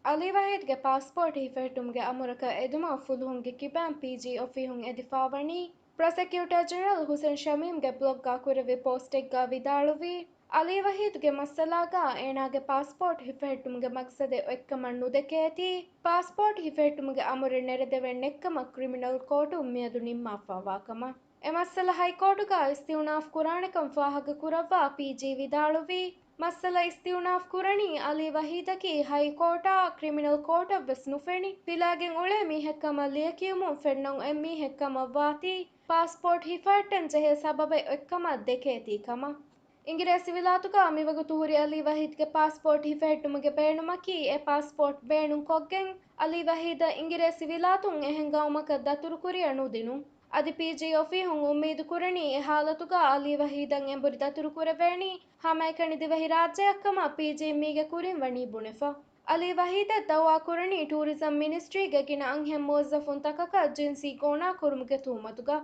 އަލީ ވަހީދްގެ ޕާސްޕޯޓް ހިފަހައްޓުމުގެ އަމުރަކަށް އެދުމަށް ފުލުހުންގެ ކިބައިން ޕީޖީ އޮފީހުން އެދިފަވަނީ، ޕްރޮސެކިއުޓާ ޖެނެރަލް ހުސެން ޝަމީމްގެ ބްލޮގްގަ ކުރެއްވި ޕޯސްޓެއްގަ ވިދާޅުވީ، އަލީ ވަހީދުގެ މައްސަލާގަ އޭނާގެ ޕާސްޕޯޓް ހިފަހައްޓުމުގެ މަގްސަދެއް އޮތްކަމަށް ނުދެކޭތީ، ޕާސްޕޯޓް ހިފަހައްޓުމުގެ އަމުރެއް ނެރެދެވޭނެ ނެއްކަމަށް ކްރިމިނަލް ކޯޓުން މިއަދު ނިންމާފައިވާ ކަމަށް. އެ މައްސަލަ ހައިކޯޓުގަ އިސްތިއުނާފް ކުރާނެކަން ފާހަގަކުރައްވާ ޕީޖީ ވިދާޅުވީ، މައްސަލަ އިސްތިއުނާފް ކުރަނީ އަލީ ވަހީދަކީ ހައިކޯޓާ ކްރިމިނަލް ކޯޓަށްވެސް ނުފެނި، ފިލާގެން އުޅޭ މީހެއްކަމަށް ލިޔެކިޔުމުން ފެންނަން އޮތް މީހެއްކަމަށްވާތީ، ޕާސްޕޯޓް ހިފަހައްޓަން ޖެހޭ ސަބަބެއް އޮތްކަމަށް ދެކޭތީ ކަމަށް. އިނގިރޭސިވިލާތުގަ މިވަގުތު ހުރި އަލީ ވަހީދްގެ ޕާސްޕޯޓް ހިފަހައްޓުމުގެ ބޭނުމަކީ، އެ ޕާސްޕޯޓް ބޭނުންކޮށްގެން، އަލީ ވަހީދަށް އިނގިރޭސިވިލާތުން އެހެން ގައުމަކަށް ދަތުރުކުރިއަށް ނުދިނުން. އަދި ޕީޖީ އޮފީހުން އުއްމީދު ކުރަނީ، އެ ހާލަތުގަ އަލީ ވަހީދަށް އެނބުރި ދަތުރުކުރެވޭނީ، ހަމައެކަނި ދިވެހިރާއްޖެއަށްކަމަށް ޕީޖީ މީގެ ކުރިން ވަނީ ބުނެފަ. އަލީ ވަހީދަށް ދައުވާ ކުރަނީ ޓޫރިޒަމް މިނިސްޓްރީގެ ގިނަ އަންހެން މުވައްޒަފުންތަކަކަށް ޖިންސީ ގޯނާކުރުމުގެ ތުހުމަތުގަ.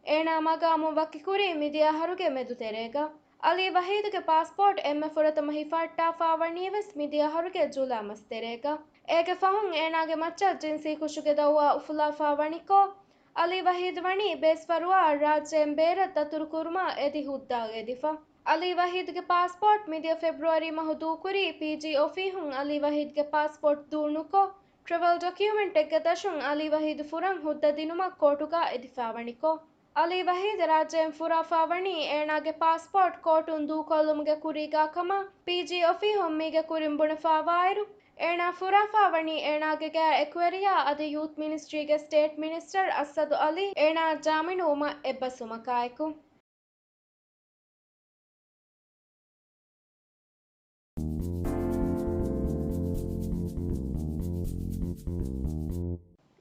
އޭނާ މަގާމު ވަކިކުރީ މިދިޔަ އަހަރުގެ މެދުތެރޭގަ. އަލީ ވަހީދުގެ ޕާސްޕޯޓް އެންމެ ފުރަތަމަ ހިފަހައްޓާފަވަނީވެސް މިދިޔަ އަހަރުގެ ޖުލައި މަސްތެރޭގަ. އޭގެ ފަހުން އޭނާގެ މައްޗަށް ޖިންސީ ކުށުގެ ދައުވާ އުފުލާފަވަނިކޮށް، އަލީ ވަހީދު ވަނީ ބޭސްފަރުވާއަށް ރާއްޖޭން ބޭރަށް ދަތުރުކުރުމަށް އެދި ހުއްދައަށް އެދިފަ. އަލީ ވަހީދުގެ ޕާސްޕޯޓް މިދިޔަ ފެބްރުއަރީ މަހު ދޫކުރީ ޕީޖީ އޮފީހުން އަލީ ވަހީދުގެ ޕާސްޕޯޓް ދޫނުކޮށް، ޓްރެވެލް ޑޮކިއުމެންޓެއްގެ ދަށުން އަލީ ވަހީދު ފުރަން ހުއްދަ ދިނުމަށް ކޯޓުގަ އެދިފަވަނިކޮށް، އަލީ ވަހީދު ރާއްޖޭން ފުރާފަވަނީ އޭނާގެ ޕާސްޕޯޓް ކޯޓުން ދޫކޮށްލުމުގެ ކުރީގަ ކަމަށް ޕީޖީ އޮފީހުން މީގެ ކުރިން ބުނެފަވާއިރު، އޭނާ ފުރާފަވަނީ އޭނާގެ ގާތް އެކުވެރިޔާ އަދި ޔޫތް މިނިސްޓްރީގެ ސްޓޭޓް މިނިސްޓަރ އަސްއަދު އަލީ އޭނާއަށް ޖާމިނުވުމަށް އެއްބަސްވުމަކާއެކު.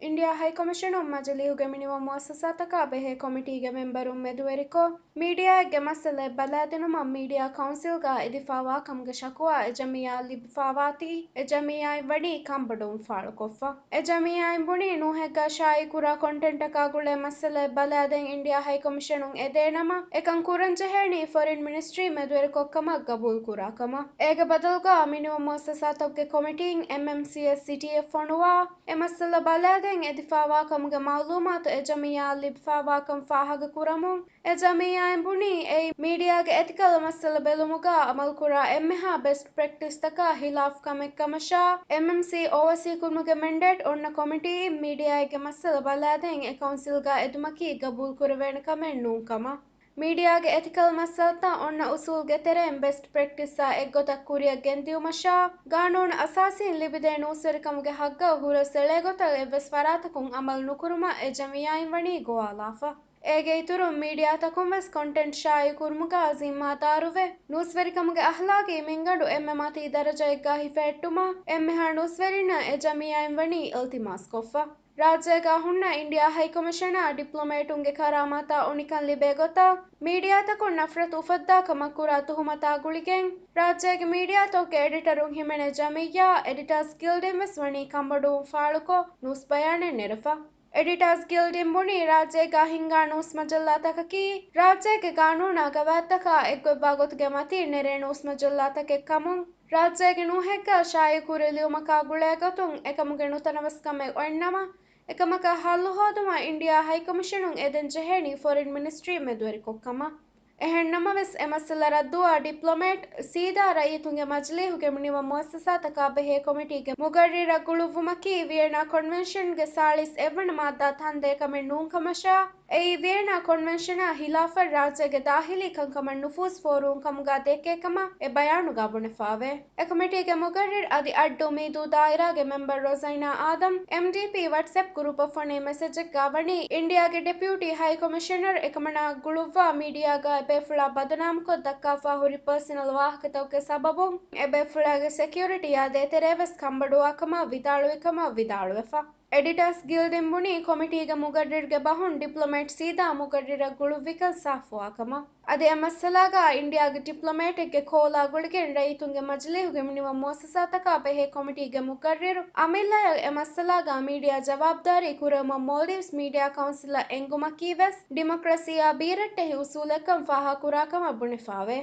އިންޑިއާ ހައިކޮމިޝަނުން މަޖިލީހުގެ މިނިވަން މުއައްސަސާތަކާ ބެހޭ ކޮމިޓީގެ މެމްބަރުން މެދުވެރިކޮށް، މީޑިއާއެއްގެ މައްސަލައެއް ބަލާދިނުމަށް މީޑިއާ ކައުންސިލްގަ އެދިފަވާ ކަމުގެ ޝަކުވާ އެ ޖަމިއްޔާއަށް ލިބިފަވާތީ، އެ ޖަމިއްޔާއިން ވަނީ ކަންބޮޑުވުން ފާޅުކޮށްފަ. އެ ޖަމިއްޔާއިން ބުނީ، ނޫހެއްގަ ޝާއިޢުކުރާ ކޮންޓެންޓަކާ ގުޅޭ މައްސަލައެއް ބަލާދޭން އިންޑިއާ ހައިކޮމިޝަނުން އެދޭނަމަ، އެކަން ކުރަންޖެހޭނީ ފޮރިން މިނިސްޓްރީ މެދުވެރިކޮށްކަމަށް ގަބޫލުކުރާ ކަމަށް. އޭގެ ބަދަލުގަ މިނިވަން މުއައްސަސާތަކުގެ ކޮމިޓީން އެމްއެމްސީއެސް ސިޓީއެއް ފޮނުވާ، އެ މައްސަލަ ބަލާދޭން އެދިފަވާ ކަމުގެ މައުލޫމާތު އެ ޖަމިއްޔާއަށް ލިބިފަވާކަން ފާހަގަކުރަމުން، އެ ޖަމިއްޔާއިން ބުނީ، އެއީ މީޑިއާގެ އެތިކަލް މައްސަލަ ބެލުމުގަ އަމަލުކުރާ އެންމެހާ ބެސްޓް ޕްރެކްޓިސްތަކާ ހިލާފް ކަމެއް ކަމަށާ، އެމްއެމްސީ އޯވަސީކުރުމުގެ މެންޑޭޓް އޮންނަ ކޮމިޓީއިން މީޑިއާއެއްގެ މައްސަލަ ބަލާދޭން އެ ކައުންސިލްގަ އެދުމަކީ ގަބޫލުކުރެވޭނެ ކަމެއް ނޫން ކަމަށް. މީޑިއާގެ އެތިކަލް މައްސަލަތައް އޮންނަ އުސޫލްގެ ތެރެއިން ބެސްޓް ޕްރެކްޓިސްއާ އެއްގޮތަށް ކުރިއަށް ގެންދިއުމަށާ، ގާނޫނު އަސާސީން ލިބިދޭ ނޫސްވެރިކަމުގެ ހައްގަށް ހުރަސް އެޅޭ ގޮތަށް އެއްވެސް ފަރާތަކުން އަމަލު ނުކުރުމަށް އެ ޖަމިއްޔާއިން ވަނީ ގޮވާލާފަ. އޭގެ އިތުރުން މީޑިއާތަކުން ވެސް ކޮންޓެންޓް ޝާއިޢު ކުރުމުގަ ޒިންމާދާރުވެ، ނޫސްވެރިކަމުގެ އަހްލާގީ މިންގަނޑު އެންމެ މަތީ ދަރަޖައެއްގަ ހިފެހެއްޓުމަށް އެންމެހާ ނޫސްވެރިންނަށް އެ ޖަމިއްޔާއިން ވަނީ އިލްތިމާސްކޮށްފަ. ރާއްޖޭގަ ހުންނަ އިންޑިއާ ހައިކޮމިޝަނާ ޑިޕްލޮމޭޓުންގެ ކަރާމާތާ އުނިކަން ލިބޭ ގޮތަށް މީޑިއާތަކުން ނަފްރަތު އުފައްދާ ކަމަށް ކުރާ ތުހުމަތާ ގުޅިގެން، ރާއްޖޭގެ މީޑިއާތަކުގެ އެޑިޓަރުން ހިމެނޭ ޖަމިއްޔާ އެޑިޓާސް ގިލްޑިން ވެސް ވަނީ ކަންބޮޑުވުން ފާޅުކޮށް ނޫސް ބަޔާނެއް ނެރެފަ. އެޑިޓާސް ގިލްޑިން ބުނީ، ރާއްޖޭގަ ހިންގާ ނޫސް މަޖައްލާތަކަކީ، ރާއްޖޭގެ ގާނޫނާ ގަވާއިދުތަކާ އެއްގޮތްވާ ގޮތުގެ މަތީން ނެރޭ ނޫސް މަޖައްލާތަކެއް ކަމުން، ރާއްޖޭގެ ނޫހެއްގަ ޝާއިޢުކުރި ލިޔުމަކާ ގުޅޭ ގޮތުން އެކަމުގެ ނުތަނަވަސްކަމެއް އޮތްނަމަ، އެކަމަކަށް ހައްލު ހޯދުމަށް އިންޑިއާ ހައިކޮމިޝަނުން އެދެން ޖެހޭނީ ފޮރިން މިނިސްޓްރީ މެދުވެރިކޮށްކަމަށް. އެހެންނަމަވެސް، އެ މައްސަލަ ރައްދުވާ ޑިޕްލޮމޭޓް ސީދާ ރައްޔިތުންގެ މަޖިލީހުގެ މިނިވަން މުއައްސަސާތަކާ ބެހޭ ކޮމިޓީގެ މުގައްރިރަށް ގުޅުއްވުމަކީ، ވިއެނާ ކޮންވެންޝަންގެ ސާޅީސް އެއްވަނަ މާއްދާ ތަން ދޭކަމެއް ނޫންކަމަށާ، އެއީ ވިއެނާ ކޮންވެންޝަނާ ހިލާފަށް ރާއްޖޭގެ ދާހިލީ ކަންކަމަށް ނުފޫޒް ފޯރުވުން ކަމުގާ ދެއްކޭ ކަމަށް އެ ބަޔާނުގާ ބުނެފާވޭ. އެ ކޮމިޓީގެ މުގައްރިރު އަދި އައްޑޫ މީދޫ ދާއިރާގެ މެމްބަރު ރޮޒައިނާ އާދަމް، އެމްޑީޕީ ވަޓްސްއެޕް ގްރޫޕަށް ފޮނި މެސެޖެއްގާ ވަނީ، އިންޑިއާގެ ޑެޕިއުޓީ ހައި ކޮމިޝަނަރު އެކަމަނާ ގުޅުއްވާ މީޑިއާގާ އެބޭފުޅާ ބަދުނާމުކޮށް ދައްކާފާ ހުރި ޕާސަނަލް ވާހަކަތަކުގެ ސަބަބުން އެބޭފުޅާގެ ސެކިއުރިޓީއާ ދޭތެރޭ ވެސް ކަންބޮޑުވާ ކަމަށް ވިދާޅުވި ކަމަށް ވިދާޅުވެފަ. އެޑިޓާސް ގިލްޑިން ބުނީ، ކޮމިޓީގެ މުގައްރިރުގެ ބަހުން ޑިޕްލޮމޭޓް ސީދާ މުގައްރިރަށް ގުޅުއްވިކަން ސާފުވާ ކަމަށް. އަދި އެ މައްސަލާގާ އިންޑިއާގެ ޑިޕްލޮމޭޓެއްގެ ކޯލާ ގުޅިގެން ރައްޔިތުންގެ މަޖިލީހުގެ މިނިވަން މުއައްސަސާތަކާ ބެހޭ ކޮމިޓީގެ މުގައްރިރު އަމިއްލަޔަށް އެ މައްސަލާގާ މީޑިއާ ޖަވާބުދާރީ ކުރެވުމަށް މޯލްޑިވްސް މީޑިއާ ކައުންސިލަށް އެންގުމަކީ ވެސް ޑިމޮކްރަސީއާ ބީރައްޓެހި އުސޫލެއްކަން ފާހަގަކުރާ ކަމަށް ބުނެފާވޭ.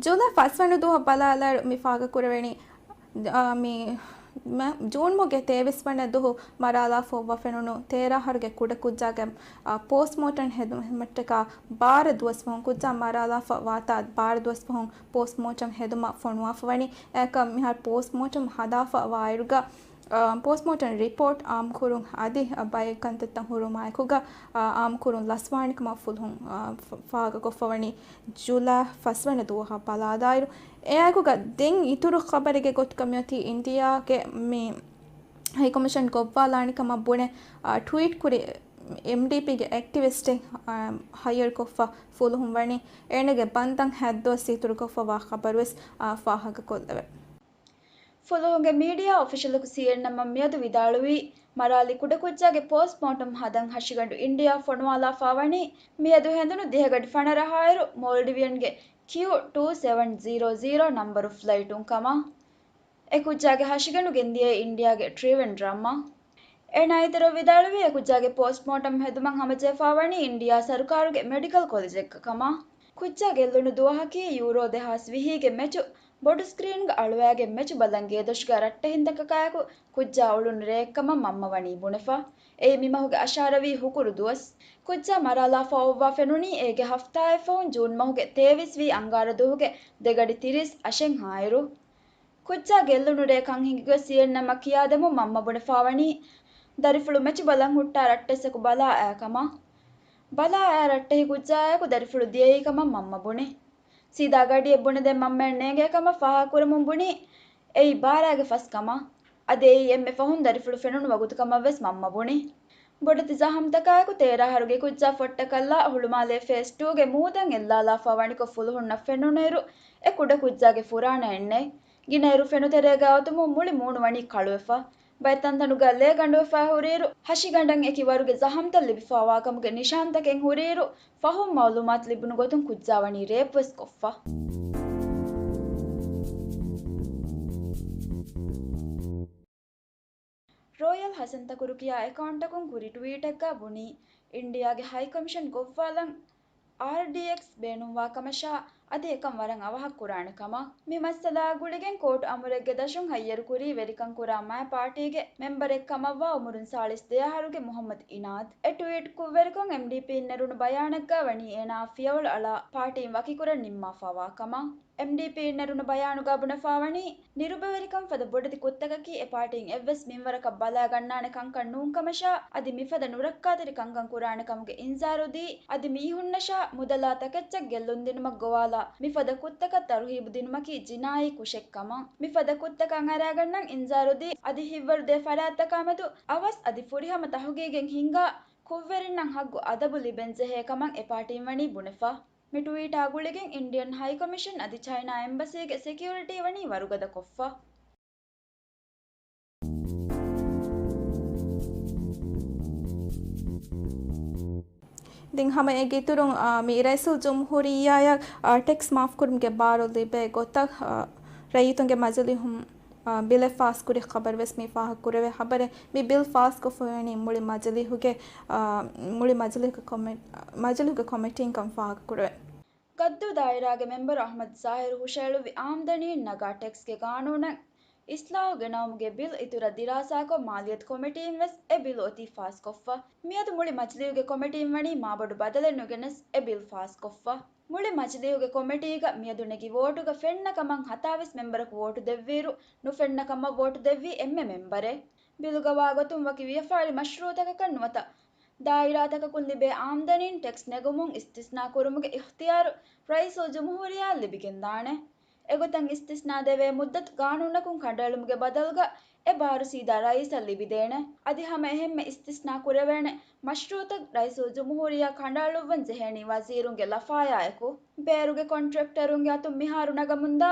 ޖޫލައި ފަސްވަނަ ދުވަހަށް ބަލާލާއިރު މި ފާހަގަކުރެވެނީ، އާ، މި މަ-، ޖޫން މަހުގެ ތޭވީސް ވަނަ ދުވަހު މަރާލާފަ އޮއްވާ ފެނުނު ތޭރަ އަހަރުގެ ކުޑަކުއްޖާގެ، އާ، ޕޯސްޓްމޯޓަމް ހެދުމަށްޓަކާ ބާރަ ދުވަސް ފަހުން، ކުއްޖާ މަރާލާފަ ވާތާ ބާރަ ދުވަސް ފަހުން ޕޯސްޓްމޯޓަމް ހެދުމަށް ފޮނުވާފަ ވަނީ. އެކަމް މިހާރު ޕޯސްޓްމޯޓަމް ހަދާފަ ވާއިރުގަ، އާ، ޕޯސްޓްމޯޓަމް ރިޕޯޓް އާއްމުކުރުން އަދި ބައެއް ކަންތައްތައް ހުރުމާއެކުގަ، އާ، އާއްމުކުރުން ލަސްވާނެ ކަމަށް ފުލުހުން، އާ، ފަ-، ފާހަގަކޮށްފަ ވަނީ ޖޫލައި ފަސްވަނަ ދުވަހަށް ބަލާލާއިރު. އެއާއެކުގަ ދެން އިތުރު ޚަބަރެއްގެ ގޮތުގަ މިއޮތީ އިންޑިއާގެ މި ހައިކޮމިޝަން ގޮއްވާލާނެ ކަމަށް ބުނެ، އާ، ޓްވީޓް ކުރި އެމްޑީޕީގެ އެކްޓިވިސްޓެއް، އާ، ހައިޔަރުކޮށްފަ ފުލުހުން ވަނީ. އޭނަގެ ބަންދަން ހަތް ދުވަސް އިތުރުކޮށްފަ ވާ ޚަބަރުވެސް، އާ، ފާހަގަކޮށްލެވޭ. ފުލުހުންގެ މީޑިއާ އޮފިޝަލަކު ސީއެންއެމްއަށް މިއަދު ވިދާޅުވީ، މަރާލި ކުޑަކުއްޖާގެ ޕޯސްޓްމޯޓަމް ހަދަން ހަށިގަނޑު އިންޑިއާ ފޮނުވާލާފާ ވަނީ، މިއަދު ހެނދުނު ދިހަގަޑި ފަނަރަހާއިރު މޯލްޑިވިއަންގެ ކިޔޫ ޓޫ ސެވަން ޒީރޯ ޒީރޯ ނަމްބަރު ފްލައިޓުން ކަމަށް. އެ ކުއްޖާގެ ހަށިގަނޑު ގެންދިޔައީ އިންޑިއާގެ ޓްރީވެންޑްރަމްއަށް. އޭނާ އިތުރަށް ވިދާޅުވީ، އެ ކުއްޖާގެ ޕޯސްޓްމޯޓަމް ހެދުމަށް ހަމަޖެހިފާ ވަނީ އިންޑިއާ ސަރުކާރުގެ މެޑިކަލް ކޮލެޖެއްގަ ކަމަށް. ކުއްޖާ ގެއްލުނު ދުވަހަކީ ޔޫރޯ ދެހާސް ވިހީގެ މެޗު ބޮޑު ސްކްރީންގަ އަޅުވައިގެން މެޗު ބަލަން ގޭދޮށުގަ ރައްޓެހިންތަކަކާއެކު ކުއްޖާ އުޅުނު ރެއެއްކަމަށް މަންމަ ވަނީ ބުނެފަ. އެއީ މި މަހުގެ އަށާރަ ވީ ހުކުރު ދުވަސް. ކުއްޖާ މަރާލާފަ އޮއްވާ ފެނުނީ އޭގެ ހަފްތާއެއް ފަހުން ޖޫން މަހުގެ ތޭވީސް ވީ އަންގާރަ ދުވަހުގެ ދެގަޑި ތިރީސް އަށެއްހާއިރު. ކުއްޖާ ގެއްލުނު ރޭ ކަން ހިނގިގޮތް ސީއެންއެމްއަށް ކިޔާދެމުން މަންމަ ބުނެފާވަނީ، ދަރިފުޅު މެޗު ބަލަން ހުއްޓާ ރައްޓެއްސަކު ބަލާ އައި ކަމަށް. ބަލާ އައި ރައްޓެހި ކުއްޖާއާއެކު ދަރިފުޅު ދިޔައީ ކަމަށް މަންމަ ބުނި. ސީދާ ގަޑިއެއް ބުނެދޭން މަންމައަށް ނޭނގޭ ކަމަށް ފާހަގަކުރަމުން ބުނީ، އެއީ ބާރާގެ ފަސް ކަމަށް. އަދި އެއީ އެންމެ ފަހުން ދަރިފުޅު ފެނުނު ވަގުތު ކަމަށް ވެސް މަންމަ ބުނި. ބޮޑެތި ޒަހަމްތަކާއެކު ތޭރަ އަހަރުގެ ކުއްޖާ ފޮއްޓަކަށްލާ ހުޅުމާލޭ ފޭސް ޓޫގެ މޫދަން އެއްލާލާފާ ވަނިކޮށް ފުލުހުންނަށް ފެނުނުއިރު، އެ ކުޑަ ކުއްޖާގެ ފުރާނައެއް ނެތް. ގިނައިރު ފެނުތެރޭގަ އޮތުމުން މުޅި މޫނު ވަނީ ކަޅުވެފަ. ބައެއް ތަންތަނުގަ ލޭ ގަނޑުވެފަ ހުރިއިރު، ހަށިގަނޑަށް އެކި ވަރުގެ ޒަހަމްތައް ލިބިފާވާކަމުގެ ނިޝާންތަކެއް ހުރިއިރު، ފަހުން މައުލޫމާތު ލިބުނު ގޮތުން ކުއްޖާ ވަނީ ރޭޕްވެސް ކޮށްފަ. ރޯޔަލް ހަސަން ތަކުރު ކިޔާ އެކައުންޓަކުން ކުރި ޓްވީޓެއްގަ ބުނީ، އިންޑިއާގެ ހައިކޮމިޝަން ގޮއްވާލަން އާރްޑީއެކްސް ބޭނުންވާ ކަމަށާ، އަދި އެކަން ވަރަށް އަވަހަށް ކުރާނެ ކަމަށް. މި މައްސަލާއާ ގުޅިގެން ކޯޓު އަމުރެއްގެ ދަށުން ހައްޔަރުކުރީ ވެރިކަން ކުރާ މައި ޕާޓީގެ މެމްބަރެއް ކަމަށްވާ އުމުރުން ސާޅީސް ދެ އަހަރުގެ މުހައްމަދު އިނާދު. އެ ޓްވީޓް ކުށްވެރިކޮށް އެމްޑީޕީން ނެރުނު ބަޔާނެއްގަ ވަނީ އޭނާ ފިޔަވަޅު އަޅާ ޕާޓީން ވަކިކުރަން ނިންމާފާވާ ކަމަށް. އެމްޑީޕީން ނެރުނު ބަޔާނުގަ ބުނެފާވަނީ، ނިރުބަވެރިކަން ފަދަ ބޮޑެތި ކުށްތަކަކީ އެ ޕާޓީން އެއްވެސް މިންވަރަކަށް ބަލާގަންނާނެ ކަންކަން ނޫން ކަމަށާ، އަދި މިފަދަ ނުރައްކާތެރި ކަންކަން ކުރާނެ ކަމުގެ އިންޒާރު ދީ، އަދި މީހުންނަށާ މުދަލާ ތަކެއްޗަށް ގެއްލުން ދިނުމަށް ގޮވާލާ މިފަދަ ކުށްތަކަށް ތަރުހީބު ދިނުމަކީ ޖިނާއީ ކުށެއް ކަމަށް. މިފަދަ ކުށްތަކަށް އަރާގަންނަން އިންޒާރު ދީ، އަދި ހިތްވަރުދޭ ފަރާތްތަކާމެދު އަވަސް އަދި ފުރިހަމަ ތަހުގީގެއް ހިންގާ ކުށްވެރިންނަށް ހައްގު އަދަބު ލިބެންޖެހޭ ކަމަށް އެ ޕާޓީން ވަނީ ބުނެފަ. މި ޓުވީޓާ ގުޅިގެން އިންޑިއަން ހައިކޮމިޝަން އަދި ޗައިނާ އެމްބަސީގެ ސެކިއުރިޓީ ވަނީ ވަރުގަދަ ކޮށްފަ. ދެން ހަމަ އޭގެ އިތުރުން، އާ، މި ރައީސުލްޖުމްހޫރިއްޔާއަށް، އާ، ޓެކްސް މާފްކުރުމުގެ ބާރު ލިބޭ ގޮތަށް، އާ، ރައްޔިތުންގެ މަޖިލީހުން، އާ، ބިލެއް ފާސްކުރި ޚަބަރުވެސް މި ފާހަގަކުރެވޭ. ޚަބަރެއް މި ބިލް ފާސްކޮށްފަވަނީ މުޅި މަޖިލީހުގެ، އާ، މުޅި މަޖިލީހުގެ ކޮމި-، މަޖިލީހުގެ ކޮމިޓީން ކަން ފާހަގަކުރެވޭ. ގައްދޫ ދާއިރާގެ މެމްބަރު އަޙްމަދު ޒާހިރު ހުށައެޅުއްވި އާމްދަނީން ނަގާ ޓެކްސްގެ ގާނޫނަށް އިސްލާހު ގެނައުމުގެ ބިލް އިތުރަށް ދިރާސާކޮށް މާލިޔަތު ކޮމިޓީން ވެސް އެ ބިލް އޮތީ ފާސްކޮށްފަ. މިއަދު މުޅި މަޖިލީހުގެ ކޮމިޓީން ވަނީ މާބޮޑު ބަދަލެއް ނުގެނެސް އެ ބިލް ފާސްކޮށްފަ. މުޅި މަޖިލީހުގެ ކޮމިޓީގަ މިއަދު ނެގި ވޯޓުގަ ފެންނަ ކަމަށް ހަތާވީސް މެމްބަރަކު ވޯޓު ދެއްވިއިރު، ނުފެންނަ ކަމަށް ވޯޓު ދެއްވީ އެންމެ މެމްބަރެއް. ބިލުގަ ވާގޮތުން ވަކި ވިޔަފާރި މަޝްރޫއުތަކަކަށް ނުވަތަ ދާއިރާތަކަކުން ލިބޭ އާމްދަނީން ޓެކްސް ނެގުމުން އިސްތިސްނާ ކުރުމުގެ އިޚްތިޔާރު ރައީސުލްޖުމްހޫރިއްޔާއަށް ލިބިގެންދާނެ. އެގޮތަށް އިސްތިސްނާ ދެވޭ މުއްދަތު ގާނޫނަކުން ކަނޑައެޅުމުގެ ބަދަލުގަ އެ ބާރު ސީދާ ރައީސަށް ލިބިދޭނެ. އަދި ހަމަ އެހެންމެ އިސްތިސްނާ ކުރެވޭނެ މަޝްރޫއުތައް ރައީސުލްޖުމްހޫރިއްޔާ ކަނޑައަޅުއްވަން ޖެހޭނީ ވަޒީރުންގެ ލަފާޔާއެކު. ބޭރުގެ ކޮންޓްރެކްޓަރުންގެ އަތުން މިހާރު ނަގަމުންދާ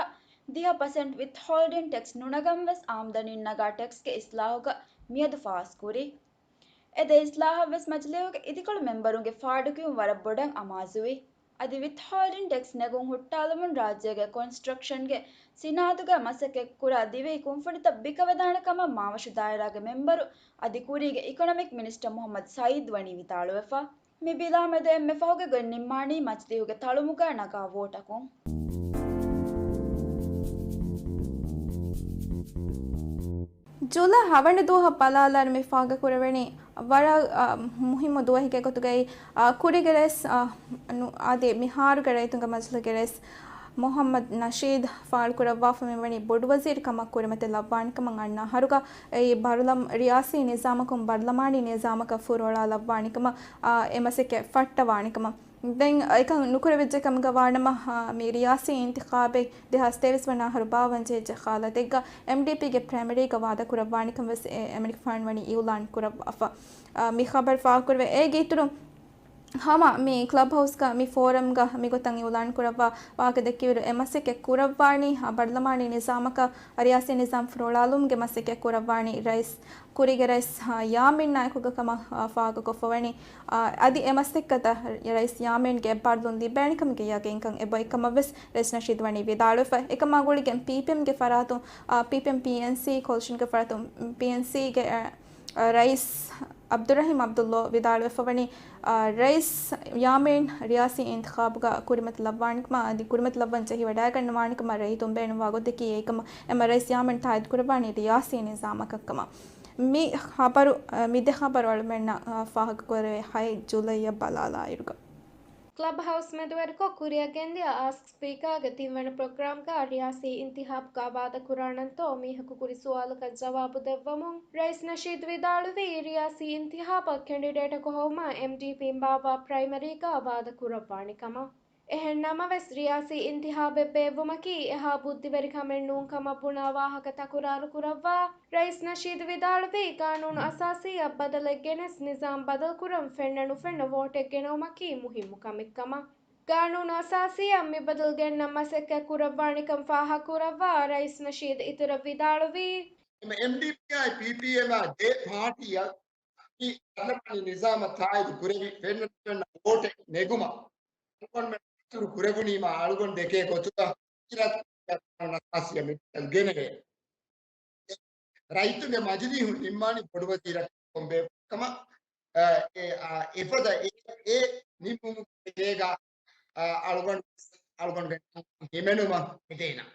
ދިހަ ޕަސެންޓް ވިތްހޯލްޑިން ޓެކްސް ނުނަގަން ވެސް އާމްދަނީން ނަގާ ޓެކްސްގެ އިސްލާހުގަ މިއަދު ފާސްކުރި. އެ ދެ އިސްލާހަށް ވެސް މަޖިލީހުގެ އިދިކޮޅު މެމްބަރުންގެ ފާޑުކިޔުން ވަރަށް ބޮޑަށް އަމާޒުވި. އަދި ވިތްހޯލްޑިން ޓެކްސް ނެގުން ހުއްޓާލުމުން ރާއްޖޭގެ ކޮންސްޓްރަކްޝަންގެ ސިނާއަތުގަ މަސައްކަތްކުރާ ދިވެހި ކުންފުނިތައް ބިކަވެދާނެ ކަމަށް މާވަށު ދާއިރާގެ މެމްބަރު އަދި ކުރީގެ އިކޮނޮމިކް މިނިސްޓަރ މުހައްމަދު ސައީދު ވަނީ ވިދާޅުވެފަ. މި ބިލާމެދު އެންމެ ފަހުގެ ގޮތް ނިންމާނީ މަޖިލީހުގެ ތަޅުމުގަ ނަގާ ވޯޓަކުން. ޖުލައި ހަވަނަ ދުވަހަށް ބަލާލާއިރު މި ފާހަގަކުރެވެނީ ވަރަށް، އާ، މުހިއްމު ދުވަހެކޭ ގޮތުގައި، އާ، ކުރީގެ ރައީސް، އާ، ނު-، އަދި މިހާރުގެ ރައްޔިތުންގެ މަޖިލީހުގެ ރައީސް މުހައްމަދު ނަޝީދު ފާޅުކުރައްވާފަ މިވަނީ ބޮޑުވަޒީރު ކަމަށް ކުރިމަތިލައްވާނެ ކަމަށް. އަންނަ އަހަރުގަ އެއީ ބަރުލަމް-، ރިޔާސީ ނިޒާމަކުން ބަރުލަމާނީ ނިޒާމަކަށް ފުރޮޅާލައްވާނެ ކަމަށް، އާ، އެ މަސައްކަތް ފައްޓަވާނެ ކަމަށް. ދެން އެކަން ނުކުރެވިއްޖެ ކަމުގަ ވާނަމަ، އާ، މި ރިޔާސީ އިންތިޚާބެއް ދެހާސް ތޭވީސް ވަނަ އަހަރު ބާއްވަން ޖެހިއްޖެ ހާލަތެއްގަ އެމްޑީޕީގެ ޕްރައިމަރީގަ ވާދަކުރައްވާނެކަން ވެސް އެ އެމްޑީޕީން ވަނީ އިއުލާން ކުރައްވާފަ. އާ، މި ޚަބަރު ފާހަގަކުރެވޭ. އޭގެ އިތުރުން ހަމަ މި ކްލަބް ހައުސްގަ މި ފޯރަމްގަ މިގޮތަށް އިއުލާން ކުރައްވާ ވާހަކަ ދެއްކިވިއިރު، އެ މަސައްކަތް ކުރައްވާނީ، އާ، ބަރުލަމާނީ ނިޒާމަކަށް، އާ، ރިޔާސީ ނިޒާމް ފުރޮޅާލުމުގެ މަސައްކަތް ކުރައްވާނީ ރައީސް، ކުރީގެ ރައީސް، އާ، ޔާމީން ނާއެކުގަ ކަމަށް، އާ، ފާހަގަކޮށްފަވަނީ. އާ، އަދި އެ މަސައްކަތަށް ރައީސް ޔާމީންގެ ބަރުލުން ލިބޭނެ ކަމުގެ ޔަގީންކަން އެބައޮތް ކަމަށް ވެސް ރައީސް ނަޝީދު ވަނީ ވިދާޅުވެފަ. އެކަމާ ގުޅިގެން ޕީޕީއެމްގެ ފަރާތުން، އާ، ޕީޕީއެމް ޕީއެންސީ ކޯލިޝަންގެ ފަރާތުން ޕީއެންސީގެ، އާ، ރައީސް އަބްދުއްރަހީމް އަބްދުއްލޯ ވިދާޅުވެފަވަނީ، އާ، ރައީސް ޔާމީން ރިޔާސީ އިންތިޚާބުގަ ކުރިމަތިލައްވާނެ ކަމަށް އަދި ކުރިމަތިލައްވަން ޖެހިވަޑައިގަންނަވާނެ ކަމަށް ރައްޔިތުން ބޭނުންވާ ގޮތަކީ އެކަމަށް. އެމަ ރައީސް ޔާމީން ތާއީދު ކުރައްވާނީ ރިޔާސީ ނިޒާމަކަށް ކަމަށް. މި ޚަބަރު، އާ، މި ދެ ޚަބަރު އަޅުމެންނަށް، އާ، ފާހަގަކުރެވޭ ހައެއް ޖުލައިއަށް ބަލާލާއިރުގަ. ކްލަބް ހައުސް މެދުވެރިކޮށް ކުރިއަށް ގެންދިޔަ އާސްކް ސްޕީކާގެ ތިންވަނަ ޕްރޮގްރާމްގަ ރިޔާސީ އިންތިހާބުގަ ވާދަކުރާނަންތޯ މީހަކު ކުރި ސުވާލަކަށް ޖަވާބު ދެއްވަމުން ރައީސް ނަޝީދު ވިދާޅުވީ، ރިޔާސީ އިންތިހާބަށް ކެންޑިޑޭޓަކު ހޮވުމަށް އެމްޑީޕީން ބާއްވާ ޕްރައިމަރީގަ ވާދަ ކުރައްވާނެ ކަމަށް. އެހެން ނަމަވެސް، ރިޔާސީ އިންތިހާބެއް ބޭއްވުމަކީ އެހާ ބުއްދިވެރި ކަމެއް ނޫން ކަމަށް ބުނާ ވާހަކަ ތަކުރާރު ކުރައްވާ، ރައީސް ނަޝީދު ވިދާޅުވީ، ގާނޫނު އަސާސީއަށް ބަދަލެއް ގެނެސް ނިޒާމް ބަދަލުކުރަން ފެންނަ ނުފެންނަ ވޯޓެއް ގެނައުމަކީ މުހިއްމު ކަމެއް ކަމަށް. ގާނޫނު އަސާސީއަށް މި ބަދަލު ގެންނަން މަސައްކަތް ކުރައްވާނެކަން ފާހަގަކުރައްވާ، ރައީސް ނަޝީދު އިތުރަށް ވިދާޅުވީ، އެމްޑީޕީއާއި ޕީޕީއެމްއާ ދެ ޕާޓީއަށް މި ބަރުލަމާނީ ނިޒާމަށް ތާއީދު ކުރެވި ފެންނަ ނުފެންނަ ވޯޓެއް ނެގުމަށް އަޅުގަނޑުމެން ދަސްތުރު ކުރެވުނީމާ އަޅުގަނޑު ދެކޭ ގޮތުގަ އިރާދަ އަސާސީއަށް މި ބަދަލު ގެނެވޭ. ރައްޔިތުންގެ މަޖިލީހުން ނިންމާނީ ބޮޑުވަޒީރަކަށް ކޮންބޭ ކަމަށް، އެ، އާ، އެފަދަ އެ، އެ ނިންމުމުގެ ގޭގަ، އާ، އަޅުގަނޑު، އަޅުގަނޑުގެ ހިމެނުމަށް ހެދޭނަން.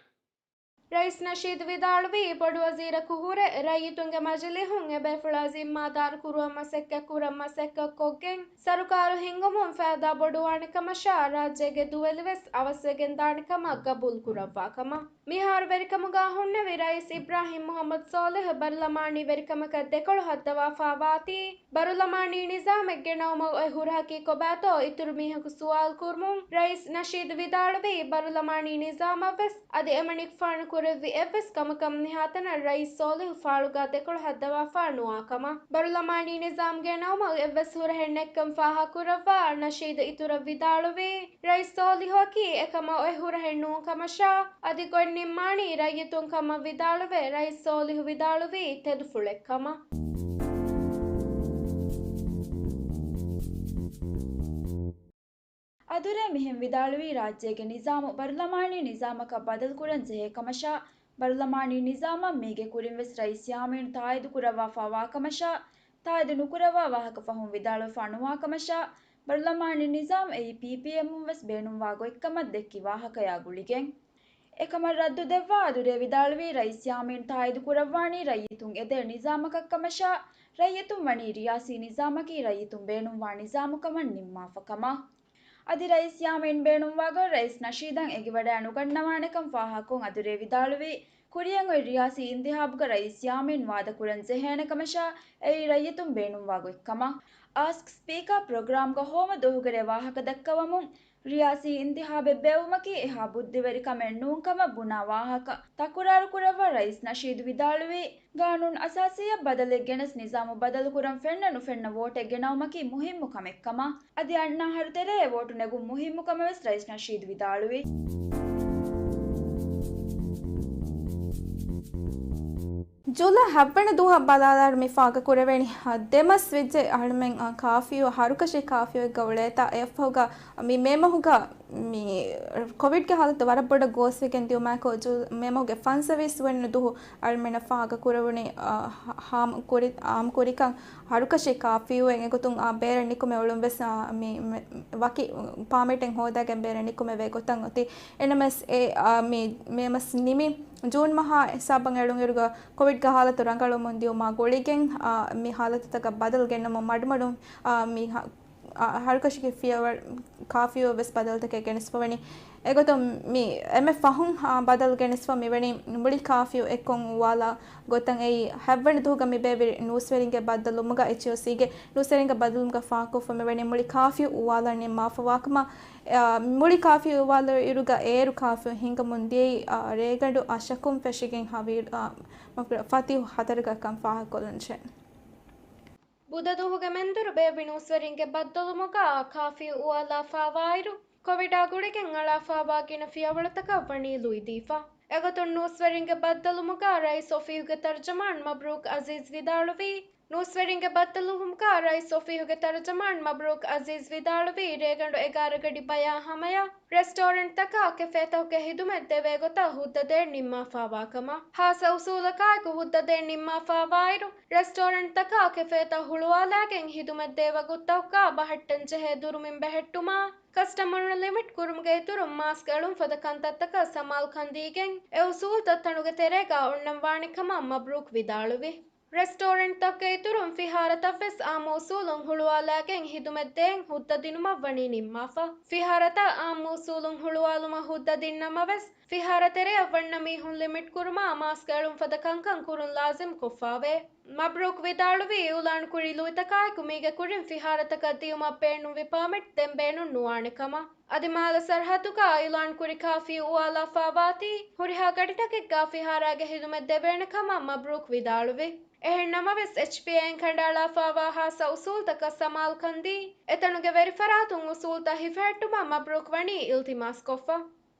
ރައީސް ނަޝީދު ވިދާޅުވީ، ބޮޑުވަޒީރަކު ހުރެ ރައްޔިތުންގެ މަޖިލީހުން އެބޭފުޅާ ޒިންމާދާރު ކުރުވަން މަސައްކަތް ކުރަން މަސައްކަތް ކޮށްގެން، ސަރުކާރު ހިންގުމުން ފައިދާ ބޮޑުވާނެ ކަމަށާ، ރާއްޖޭގެ ދުވެލިވެސް އަވަސްވެގެންދާނެ ކަމަށް ގަބޫލު ކުރައްވާ ކަމަށް. މިހާރު ވެރިކަމުގާ ހުންނެވި ރައީސް އިބްރާހިމް މުހައްމަދު ސޯލިހު ބަރުލަމާނީ ވެރިކަމަކަށް ދެކޮޅު ހައްދަވާފާވާތީ، ބަރުލަމާނީ ނިޒާމެއް ގެނައުމަށް އޮތް ހުރަހަކީ ކޮބާތޯ އިތުރު މީހަކު ސުވާލު ކުރުމުން، ރައީސް ނަޝީދު ވިދާޅުވީ، ބަރުލަމާނީ ނިޒާމަށްވެސް އަދި އެމަނިކުފާނު ކުރެއްވި އެއްވެސް ކަމަކަށް މިހާތަނަށް ރައީސް ސޯލިހު ފާޅުގާ ދެކޮޅު ހައްދަވާފާ ނުވާ ކަމަށް. ބަރުލަމާނީ ނިޒާމް ގެނައުމަށް އެއްވެސް ހުރަހެއް ނެތްކަން ފާހަގަކުރައްވާ، ނަޝީދު އިތުރަށް ވިދާޅުވީ، ރައީސް ސޯލިހުއަކީ އެކަމަށް އޮތް ހުރަހެއް ނޫން ކަމަށާ، އަދި ގޮތް ނިންމާނީ ރައްޔިތުން ކަމަށް ވިދާޅުވެ، ރައީސް ސޯލިހު ވިދާޅުވީ ތެދުފުޅެއް ކަމަށް. އަދުރޭ މިހެން ވިދާޅުވީ، ރާއްޖޭގެ ނިޒާމު ބަރުލަމާނީ ނިޒާމަކަށް ބަދަލުކުރަން ޖެހޭ ކަމަށާ، ބަރުލަމާނީ ނިޒާމަށް މީގެ ކުރިންވެސް ރައީސް ޔާމީނު ތާއީދު ކުރައްވާފާވާ ކަމަށާ، ތާއީދު ނުކުރައްވާ ވާހަކަ ފަހުން ވިދާޅުވެފާ ނުވާ ކަމަށާ، ބަރުލަމާނީ ނިޒާމް އެއީ ޕީޕީއެމުން ވެސް ބޭނުންވާ ގޮތްކަމަށް ދެއްކި ވާހަކަޔާ ގުޅިގެން. އެކަމަށް ރައްދު ދެއްވާ އަދުރޭ ވިދާޅުވީ، ރައީސް ޔާމީން ތާއީދު ކުރައްވާނީ ރައްޔިތުން އެދޭ ނިޒާމަކަށް ކަމަށާ، ރައްޔިތުން ވަނީ ރިޔާސީ ނިޒާމަކީ ރައްޔިތުން ބޭނުންވާ ނިޒާމު ކަމަށް ނިންމާފަ ކަމަށް. އަދި ރައީސް ޔާމީން ބޭނުންވާ ގޮތް ރައީސް ނަޝީދަށް އެނގިވަޑައި ނުގަންނަވާނެކަން ފާހަގަކޮށް، އަދުރޭ ވިދާޅުވީ، ކުރިއަށް އޮތް ރިޔާސީ އިންތިހާބުގަ ރައީސް ޔާމީން ވާދަކުރަން ޖެހޭނެ ކަމަށާ، އެއީ ރައްޔިތުން ބޭނުންވާ ގޮތްކަމަށް. އާސްކް ސްޕީކާ ޕްރޮގްރާމްގަ ހޯމަ ދުވަހުގެ ރޭ ވާހަކަ ދައްކަވަމުން، ރިޔާސީ އިންތިހާބެއް ބޭއްވުމަކީ އެހާ ބުއްދިވެރި ކަމެއް ނޫން ކަމަށް ބުނާ ވާހަކަ ތަކުރާރު ކުރައްވާ ރައީސް ނަޝީދު ވިދާޅުވީ، ގާނޫނު އަސާސީއަށް ބަދަލެއް ގެނެސް ނިޒާމު ބަދަލުކުރަން ފެންނަ ނުފެންނަ ވޯޓެއް ގެނައުމަކީ މުހިއްމު ކަމެއް ކަމަށް. އަދި އަންނަ އަހަރު ތެރޭ ވޯޓު ނެގުން މުހިއްމު ކަމަށް ވެސް ރައީސް ނަޝީދު ވިދާޅުވި. ޖުލައި ހަތްވަނަ ދުވަހަށް ބަލާލާއިރު މި ފާގަކުރެވެނީ، އާ، ދެ މަސް ވެއްޖެ އަހަރުމެން، އާ، ކާފިއު، ހަރުކަށި ކާފިއުއެއްގަ އުޅޭތާ، އެއަށްފަހުގަ މި މޭމަހުގަ މި ކޮވިޑްގެ ހާލަތު ވަރަށް ބޮޑަށް ގޯސްވެގެން ދިޔުމާއެކު، ޖު-، މޭމަހުގެ ފަންސަވީސް ވަނަ ދުވަހު އަހަރުމެންނަށް ފާގަކުރެވުނީ، އާ، ހާ-، ހާމް ކުރި-، އާމް ކުރިކަން ހަރުކަށި ކާފިއުއެއް. އެގޮތުން، އާ، ބޭރަށް ނިކުމެ އުޅުން ވެސް، އާ، މި، މި ވަކި ޕާމިޓެއް ހޯދާގެން ބޭރަށް ނިކުމެވޭ ގޮތަށް އޮތީ. އެނަމަސް އެ، އާ، މި މޭ މަސް ނިމި ޖޫން މަހާ ހިސާބަށް އެޅުނުއިރުގަ ކޮވިޑްގެ ހާލަތު ރަނގަޅުވަމުން ދިޔުމާ ގުޅިގެން، އާ، މި ހާލަތުތަކަށް ބަދަލު ގެންނަމުން މަޑުމަޑުން، އާ، މި ހަ-، އާ، ހަރުކަށިގެ ފިޔަވަޅު ކާފިއު ވެސް ބަދަލުތަކެއް ގެނެސްފަވަނީ. އެގޮތުން މި އެންމެ ފަހުން، އާ، ބަދަލު ގެނެސްފަ މިވަނީ މުޅި ކާފިއު އެއްކޮށް އުވާލާ ގޮތަށް. އެއީ ހަތްވަނަ ދުވަހުގަ މި ބޭއްވި ނޫސްވެރިންގެ ބައްދަލުވުމުގަ، އެޗްއޯސީގެ ނޫސްވެރިންގެ ބައްދަލުވުމުގަ ފާހަގަކޮށްފަ މިވަނީ މުޅި ކާފިއު އުވާލަން ނިންމާފަވާކަމަށް. އާ، މުޅި ކާފިއު އުވާލުއިރުގަ އޭރު ކާފިއު ހިނގަމުން ދިޔައީ، އާ، ރޭގަނޑު އަށަކުން ފެށިގެން ހަވީރު، އާ، މަގުރަ ފަތިހު ހަތަރަކަށްކަން ފާހަގަކޮށްލަންޖެހޭ. ބުދަ ދުވަހުގެ މެންދުރު ބޭއްވި ނޫސްވެރިންގެ ބައްދަލުވުމުގަ ކާފިއު އުވާލާފާވާއިރު، ކޮވިޑާ ގުޅިގެން އަޅާފާވާ ގިނަ ފިޔަވަޅުތަކަށް ވަނީ ލުއިދީފަ. އެގޮތުން ނޫސްވެރިންގެ ބައްދަލުވުމުގަ ރައީސް އޮފީހުގެ ތަރުޖަމާން މަބްރޫކް އަޒީޒް ވިދާޅުވީ، ނޫސްވެރިންގެ ބައްދަލުވުމުގަ ރައީސް އޮފީހުގެ ތަރުޖަމާން މަބްރޫކް އަޒީޒް ވިދާޅުވީ، ރޭގަނޑު އެގާރަ ގަޑި ބަޔާ ހަމަޔަށް ރެސްޓޯރެންޓްތަކާ ކެފޭތަކުގެ ހިދުމަތް ދެވޭ ގޮތަށް ހުއްދަ ދޭން ނިންމާފާވާކަމަށް. ހާއްސަ އުސޫލަކާއެކު ހުއްދަ ދޭން ނިންމާފާވާއިރު، ރެސްޓޯރެންޓްތަކާ ކެފޭތައް ހުޅުވާލާގެން ހިދުމަތް ދޭ ވަގުތުތަކުގަ ބަހައްޓަންޖެހޭ ދުރުމިން ބެހެއްޓުމާ، ކަސްޓަމަރުން ލިމިޓް ކުރުމުގެ އިތުރުން މާސްކް އެޅުން ފަދަ ކަންތައްތަކަށް ސަމާލުކަން ދީގެން އެ އުސޫލުތައް ތަނުގެ ތެރޭގަ އޮންނަން ވާނެ ކަމަށް މަބްރޫކް ވިދާޅުވި. ރެސްޓޯރެންޓްތަކުގެ އިތުރުން ފިހާރަތައްވެސް އާއްމު އުސޫލުން ހުޅުވާލާގެން ހިދުމަތް ދޭން ހުއްދަ ދިނުމަށް ވަނީ ނިންމާފަ. ފިހާރަތައް އާއްމު އުސޫލުން ހުޅުވާލުމަށް ހުއްދަ ދިންނަމަވެސް، ފިހާރަ ތެރެއަށް ވަންނަ މީހުން ލިމިޓް ކުރުމާ، މާސްކް އެޅުން ފަދަ ކަންކަން ކުރުން ލާޒިމް ކޮށްފާވޭ. މަބްރޫކް ވިދާޅުވީ، އިއުލާން ކުރި ލުއިތަކާއެކު މީގެ ކުރިން ފިހާރަތަކަށް ދިޔުމަށް ބޭނުންވި ޕާމެޓް ދެން ބޭނުން ނުވާނެ ކަމަށް. އަދި މާލެ ސަރަހައްދުގަ އިއުލާން ކުރި ކާފިއު އުވާލާފާވާތީ، ހުރިހާ ގަޑިތަކެއްގަ ފިހާރައިގެ ހިދުމަތް ދެވޭނެ ކަމަށް މަބްރޫކް ވިދާޅުވި. އެހެން ނަމަވެސް، އެޗްޕީއޭއިން ކަނޑައަޅާފާވާ ހާއްސަ އުސޫލުތަކަށް ސަމާލުކަން ދީ، އެތަނުގެ ވެރިފަރާތުން އުސޫލުތައް ހިފަހައްޓުމަށް މަބްރޫކް ވަނީ އިލްތިމާސްކޮށްފަ.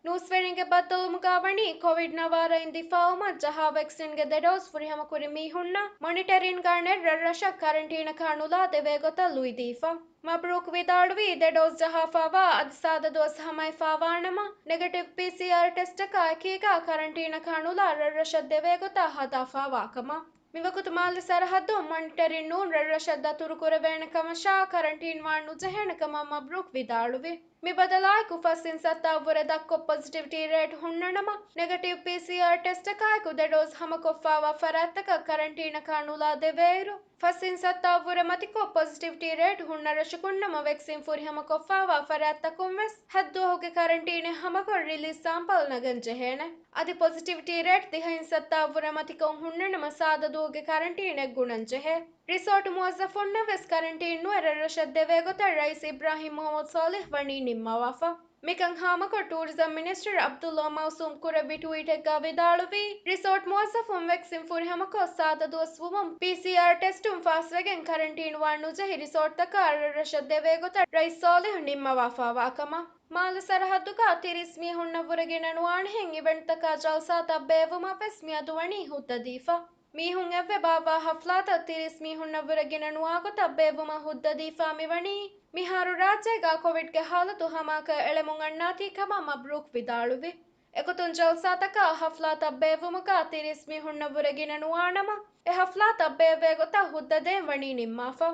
ނޫސްވެރިންގެ ބައްދަލުވުމުގަ ވަނީ ކޮވިޑް ނަވާރައިން ދިފާއުވުމަށް ޖަހާ ވެކްސިންގެ ދެ ޑޯޒް ފުރިހަމަ ކުރި މީހުންނަށް މޮނިޓަރިންގާ ނެތް ރަށްރަށަށް ކަރަންޓީނަކާ ނުލާ ދެވޭ ގޮތަށް ލުއިދީފަ. މަބްރޫކް ވިދާޅުވީ، ދެ ޑޯޒް ޖަހާފާވާ އަދި ސާދަ ދުވަސް ހަމަވެފާވާނަމަ، ނެގެޓިވް ޕީސީއާރް ޓެސްޓަކާ އެކީގަ ކަރަންޓީނަކާ ނުލާ ރަށްރަށަށް ދެވޭ ގޮތަށް ހަދާފާވާކަމަށް. މިވަގުތު މާލެ ސަރަހައްދުން މޮނިޓަރިން ނޫން ރަށްރަށަށް ދަތުރުކުރެވޭނެ ކަމަށާ، ކަރަންޓީންވާން ނުޖެހޭނެ ކަމަށް މަބްރޫކް ވިދާޅުވި. މި ބަދަލާއެކު ފަސް އިން ސައްތަ އަށްވުރެ ދަށްކޮށް ޕޮޒިޓިވިޓީ ރޭޓް ހުންނަނަމަ، ނެގެޓިވް ޕީސީއާރް ޓެސްޓަކާއެކު ދެ ޑޯޒް ހަމަކޮށްފާވާ ފަރާތްތަކަށް ކަރަންޓީނަކާ ނުލާ ދެވޭއިރު، ފަސް އިން ސައްތަ އަށްވުރެ މަތިކޮށް ޕޮޒިޓިވިޓީ ރޭޓް ހުންނަ ރަށަކުންނަމަ ވެކްސިން ފުރިހަމަކޮށްފާވާ ފަރާތްތަކުން ވެސް ހަތްދުވަހުގެ ކަރަންޓީނެއް ހަމަކޮށް ރިލީޒް ސާމްޕަލް ނަގަން ޖެހޭނެ. އަދި ޕޮޒިޓިވިޓީ ރޭޓް ދިހަ އިން ސައްތަ އަށްވުރެ މަތިކޮށް ހުންނަނަމަ ސާދަ ދުވަހުގެ ކަރަންޓީނެއް ގުނަން ޖެހޭ. ރިސޯޓް މުވައްޒަފުންނަށް ވެސް ކަރަންޓީން ނުއެރެ ރަށަށް ދެވޭ ގޮތަށް ރައީސް އިބްރާހިމް މުހައްމަދު ސޯލިހް ވަނީ ނިންމަވާފަ. މިކަން ހާމަކޮށް ޓޫރިޒަމް މިނިސްޓަރ ޢަބްދުﷲ މައުސޫމް ކުރެއްވި ޓުވީޓެއްގަ ވިދާޅުވީ، ރިސޯޓް މުވައްޒަފުން ވެކްސިން ފުރިހަމަކޮށް ސާދަ ދުވަސް ވުމުން ޕީސީއާރް ޓެސްޓުން ފާސްވެގެން ކަރަންޓީން ވާން ނުޖެހި ރިސޯޓްތަކާ ރަށްރަށަށް ދެވޭ ގޮތަށް ރައީސް ސޯލިހް ނިންމަވާފާވާ ކަމަށް. މާލެ ސަރަހައްދުގަ ތިރީސް މީހުންނަށްވުރެ ގިނަ ނުވާނެހެން އިވެންޓްތަކާ ޖަލްސާތައް ބޭއްވުމަށް ވެސް މިއަދު ވަނީ ހުއްދަ ދީފަ. މީހުން އެއްވެ ބާއްވާ ހަފްލާތައް ތިރީސް މީހުންނަށްވުރެ ގިނަ ނުވާ ގޮތަށް ބޭއްވުމަށް ހުއްދަ ދީފާ މިވަނީ، މިހާރު ރާއްޖޭގަ ކޮވިޑްގެ ހާލަތު ހަމައަކަށް އެޅެމުން އަންނާތީ ކަމަށް މަބްރޫކް ވިދާޅުވި. އެގޮތުން ޖަލްސާތަކާ ހަފްލާތައް ބޭއްވުމުގަ ތިރީސް މީހުންނަށްވުރެ ގިނަ ނުވާނަމަ، އެ ހަފްލާތައް ބޭއްވޭ ގޮތަށް ހުއްދަ ދޭން ވަނީ ނިންމާފަ.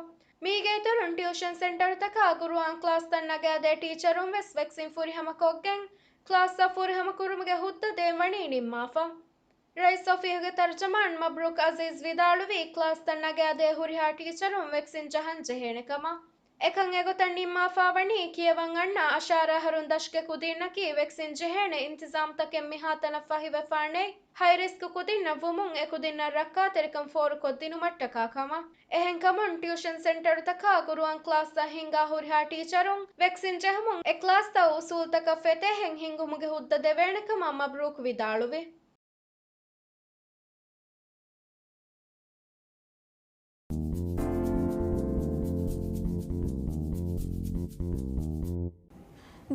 މީގެ އިތުރުން ޓިއުޝަން ސެންޓަރުތަކާ ގުރުއާން ކްލާސްތައް ނަގާދޭ ޓީޗަރުން ވެސް ވެކްސިން ފުރިހަމަ ކޮށްގެން، ކްލާސްތައް ފުރިހަމަ ކުރުމުގެ ހުއްދަ ދޭން ވަނީ ނިންމާފަ. ރައީސް އޮފީހުގެ ތަރުޖަމާން މަބްރޫކް އަޒީޒް ވިދާޅުވީ، ކްލާސްތައް ނަގާދޭ ހުރިހާ ޓީޗަރުން ވެކްސިން ޖަހަން ޖެހޭނެ ކަމަށް. އެކަން އެގޮތަށް ނިންމާފާ ވަނީ، ކިޔަވަން އަންނަ އަށާރަ އަހަރުން ދަށުގެ ކުދީންނަކީ ވެކްސިން ޖެހޭނެ އިންތިޒާމްތަކެއް މިހާތަނަށް ފަހިވެފާނެތް، ހައި ރިސްކް ކުދިންނަށް ވުމުން އެ ކުދިންނަށް ރައްކާތެރިކަން ފޯރުކޮށްދިނުމަށްޓަކާ ކަމަށް. އެހެންކަމުން، ޓިއުޝަން ސެންޓަރުތަކާ ގުރުއާން ކްލާސްތައް ހިންގާ ހުރިހާ ޓީޗަރުން ވެކްސިން ޖެހުމުން އެ ކްލާސްތައް އުސޫލްތަކަށް ފެތޭހެން ހިންގުމުގެ ހުއްދަ ދެވޭނެ ކަމަށް މަބްރޫކް ވިދާޅުވި.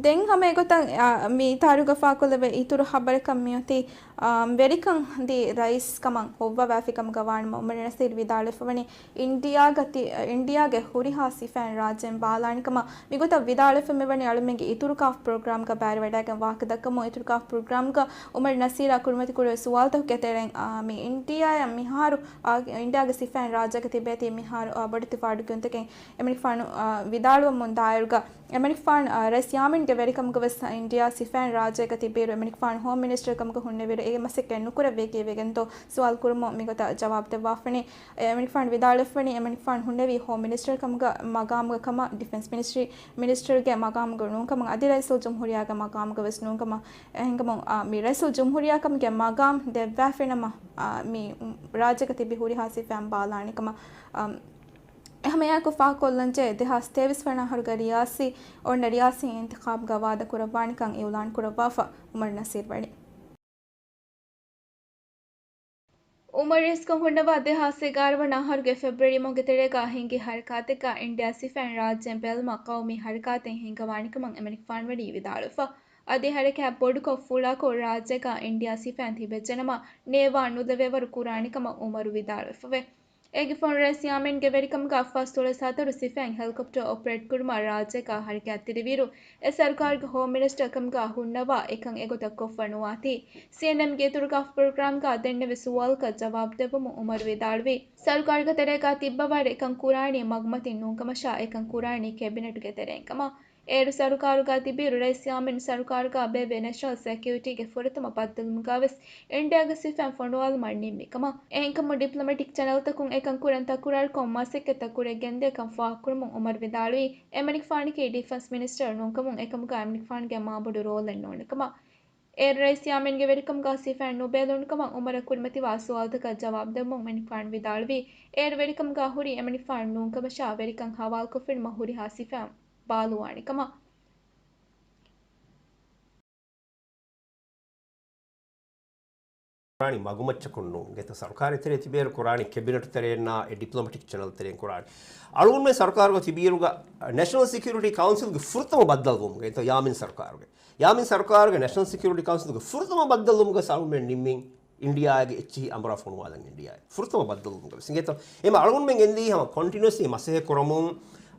ދެން ހަމަ އެގޮތަށް، އާ، މި ތާރީޚުގަ ފާކޮށްލެވޭ އިތުރު ހަބަރަކަށް މިއޮތީ، އާ، ވެރިކަން ދީ ރައީސް ކަމަށް ހޮއްވަވާފި ކަމުގަ ވާނަމަ އުމަރު ނަސީރު ވިދާޅުވެފަވަނީ، އިންޑިއާގަ ތި-، އިންޑިއާގެ ހުރިހާ ސިފައިން ރާއްޖޭން ބާލާނެ ކަމަށް. މިގޮތަށް ވިދާޅުވެފަ މިވަނީ އަޅުމެންގެ އިތުރު ކާފް ޕްރޮގްރާމްގަ ބައިވެވަޑައިގެން ވާހަކަ ދައްކަމުން. އިތުރު ކާފް ޕްރޮގްރާމްގަ އުމަރު ނަސީރާ ކުރިމަތި ކުރެވޭ ސުވާލުތަކުގެ ތެރެއިން، އާ، މި އިންޑިއާއަށް މިހާރު، އާ، އިންޑިއާގެ ސިފައިން ރާއްޖޭގަ ތިބޭތީ މިހާރު، އާ، ބޮޑެތި ފާޑު ކިޔުންތަކެއް އެމަނިކުފާނު، އާ، ވިދާޅުވަމުން ދާއިރުގަ އެމަނިކުފާނު، އާ، ރައީސް ޔާމީންގެ ވެރިކަމުގަ ވެސް އިންޑިއާ ސިފައިން ރާއްޖޭގަ ތިބިއިރު އެމަނިކުފާނު ހޯމް މިނިސްޓަރ ކަމުގަ ހުންނެވިއިރު އެ މަސައްކަތް ނުކުރެއްވި ކީއްވެގެންތޯ ސުވާލު ކުރުމުން މިގޮތަށް ޖަވާބު ދެއްވާފަނީ. އެމަނިކުފާނު ވިދާޅުވެފަނީ، އެމަނިކުފާނު ހުންނެވީ ހޯމް މިނިސްޓަރ ކަމުގަ މަގާމުގަ ކަމަށް، ޑިފެންސް މިނިސްޓްރީ މިނިސްޓަރގެ މަގާމުގަ ނޫންކަމަށް، އަދި ރައީސުލް ޖުމްހޫރިއްޔާގެ މަގާމުގަ ވެސް ނޫންކަމަށް. އެހެންކަމުން، އާ، މި ރައީސުލް ޖުމްހޫރިއްޔާ ކަމުގެ މަގާމް ދެއްވާފިނަމަ، އާ، މި ރާއްޖޭގަ ތިބި ހުރިހާ ސިފައިން ބާލާނެ ކަމަށް، އާ، އެހަމައެއާއެކު ފާހަގަކޮށްލަންޖެހޭ، ދެހާސް ތޭވީސް ވަނަ އަހަރުގެ ރިޔާސީ، އޮންނަ ރިޔާސީ އިންތިޚާބުގަ ވާދަ ކުރައްވާނެކަން އިއުލާން ކުރައްވާފަ، އުމަރު ނަސީރު ވަނީ. އުމަރު ރައީސްކަން ހުންނަވާ ދެހާސް އެގާރަ ވަނަ އަހަރުގެ ފެބްރުއަރީ މަހުގެ ތެރޭގަ ހިނގި ހަރަކާތެއްގަ އިންޑިއާ ސިފައިން ރާއްޖޭން ބެލުމަށް ޤައުމީ ހަރަކާތެއް ހިންގަވާނެކަމަށް އެމަނިކުފާނު ވަނީ ވިދާޅުވެފަ. އަދި ހަރަކާތް ބޮޑުކޮށް ފުޅާކޮށް ރާއްޖޭގަ އިންޑިއާ ސިފައިން ތިބެއްޖެނަމަ، ނޭވާ ނުލެވޭވަރު ކުރާނެކަމަށް އުމަރު ވިދާޅުވެފަވޭ. އޭގެ ފަހުން ރައީސް ޔާމީންގެ ވެރިކަމުގަ ފަސްދޮޅަސް ހަތަރު ސިފައިން ހެލިކޮޕްޓަރ އޮޕަރޭޓް ކުރުމަށް ރާއްޖޭގަ ހަރަކާތްތެރިވިއިރު، އެ ސަރުކާރުގެ ހޯމް މިނިސްޓަރ ކަމުގަ ހުންނަވާ އެކަން އެގޮތަށް ކޮށްފަ ނުވާތީ. ސީއެންއެމްގެ އިތުރު ކާފް ޕްރޮގްރާމްގަ ދެންނެވި ސުވާލަކަށް ޖަވާބު ދެއްވުމުން އުމަރު ވިދާޅުވީ، ސަރުކާރުގެ ތެރޭގަ ތިއްބަވާރެއް އެކަން ކުރާނީ މަގުމަތިން ނޫންކަމަށާ، އެކަން ކުރާނީ ކެބިނެޓުގެ ތެރެއިން ކަމަށް. އޭރު ސަރުކާރުގަ ތިބިއިރު ރައީސް ޔާމީން ސަރުކާރުގަ ބޭއްވި ނެޝަނަލް ސެކިއުރިޓީގެ ފުރަތަމަ ބައްދަލުވުމުގަ ވެސް އިންޑިއާގެ ސިފައިން ފޮނުވާލުމަށް ނިންމި ކަމަށް. އެހެންކަމުން ޑިޕްލޮމެޓިކް ޗެނަލްތަކުން އެކަން ކުރަން ތަކުރާރުކޮށް މަސައްކަތްތައް ކުރެވިގެންދިޔަ ކަން ފާހަގަކުރުމުން އުމަރު ވިދާޅުވީ، އެމަނިކުފާނަކީ ޑިފެންސް މިނިސްޓަރ ނޫންކަމުން އެކަމުގަ އެމަނިކުފާނުގެ މާބޮޑު ރޯލެއް ނޯންނަ ކަމަށް. އޭރު ރައީސް ޔާމީންގެ ވެރިކަމުގަ ސިފައިން ނުބޭލުނު ކަމަށް އުމަރަށް ކުރިމަތިވާ ސުވާލުތަކަށް ޖަވާބު ދެއްވުމުން އެމަނިކުފާނު ވިދާޅުވީ، އޭރު ވެރިކަމުގަ ހުރީ އެމަނިކުފާނު ނޫންކަމަށާ ވެރިކަން ހަވާލުކޮށްފިނަމަ ހުރިހާ ސިފައިން ބާލުވާނެ ކަމަށް. ކުރާނީ މަގުމައްޗަކުން ނޫން. ގެތަ ސަރުކާރެއް ތެރޭ ތިބޭރު ކުރާނީ ކެބިނެޓް ތެރެއިންނާ އެ ޑިޕްލޮމެޓިކް ޗެނަލް ތެރެއިން ކުރާނީ. އަޅުގަނޑުމެން ސަރުކާރުގަ ތިބީރުގަ ނެޝަނަލް ސެކިއުރިޓީ ކައުންސިލްގެ ފުރަތަމަ ބައްދަލުވުމުގަ ގެތަ ޔާމީން ސަރުކާރުގެ. ޔާމީން ސަރުކާރުގެ ނެޝަނަލް ސެކިއުރިޓީ ކައުންސިލްގެ ފުރަތަމަ ބައްދަލުވުމުގަ އަޅުގަނޑުމެން ނިންމީ އިންޑިއާގެ އެޗްއީ އަނބުރާ ފޮނުވާލަން އިންޑިއާ. ފުރަތަމަ ބައްދަލުވުމުގަ ވެސް. އިނގޭތޯ؟ އެމަ އަޅުގަނޑުމެން ގެންދީ ހަމަ ކޮންޓިނިއުއަސްލީ މަސައްކަތް ކުރަމުން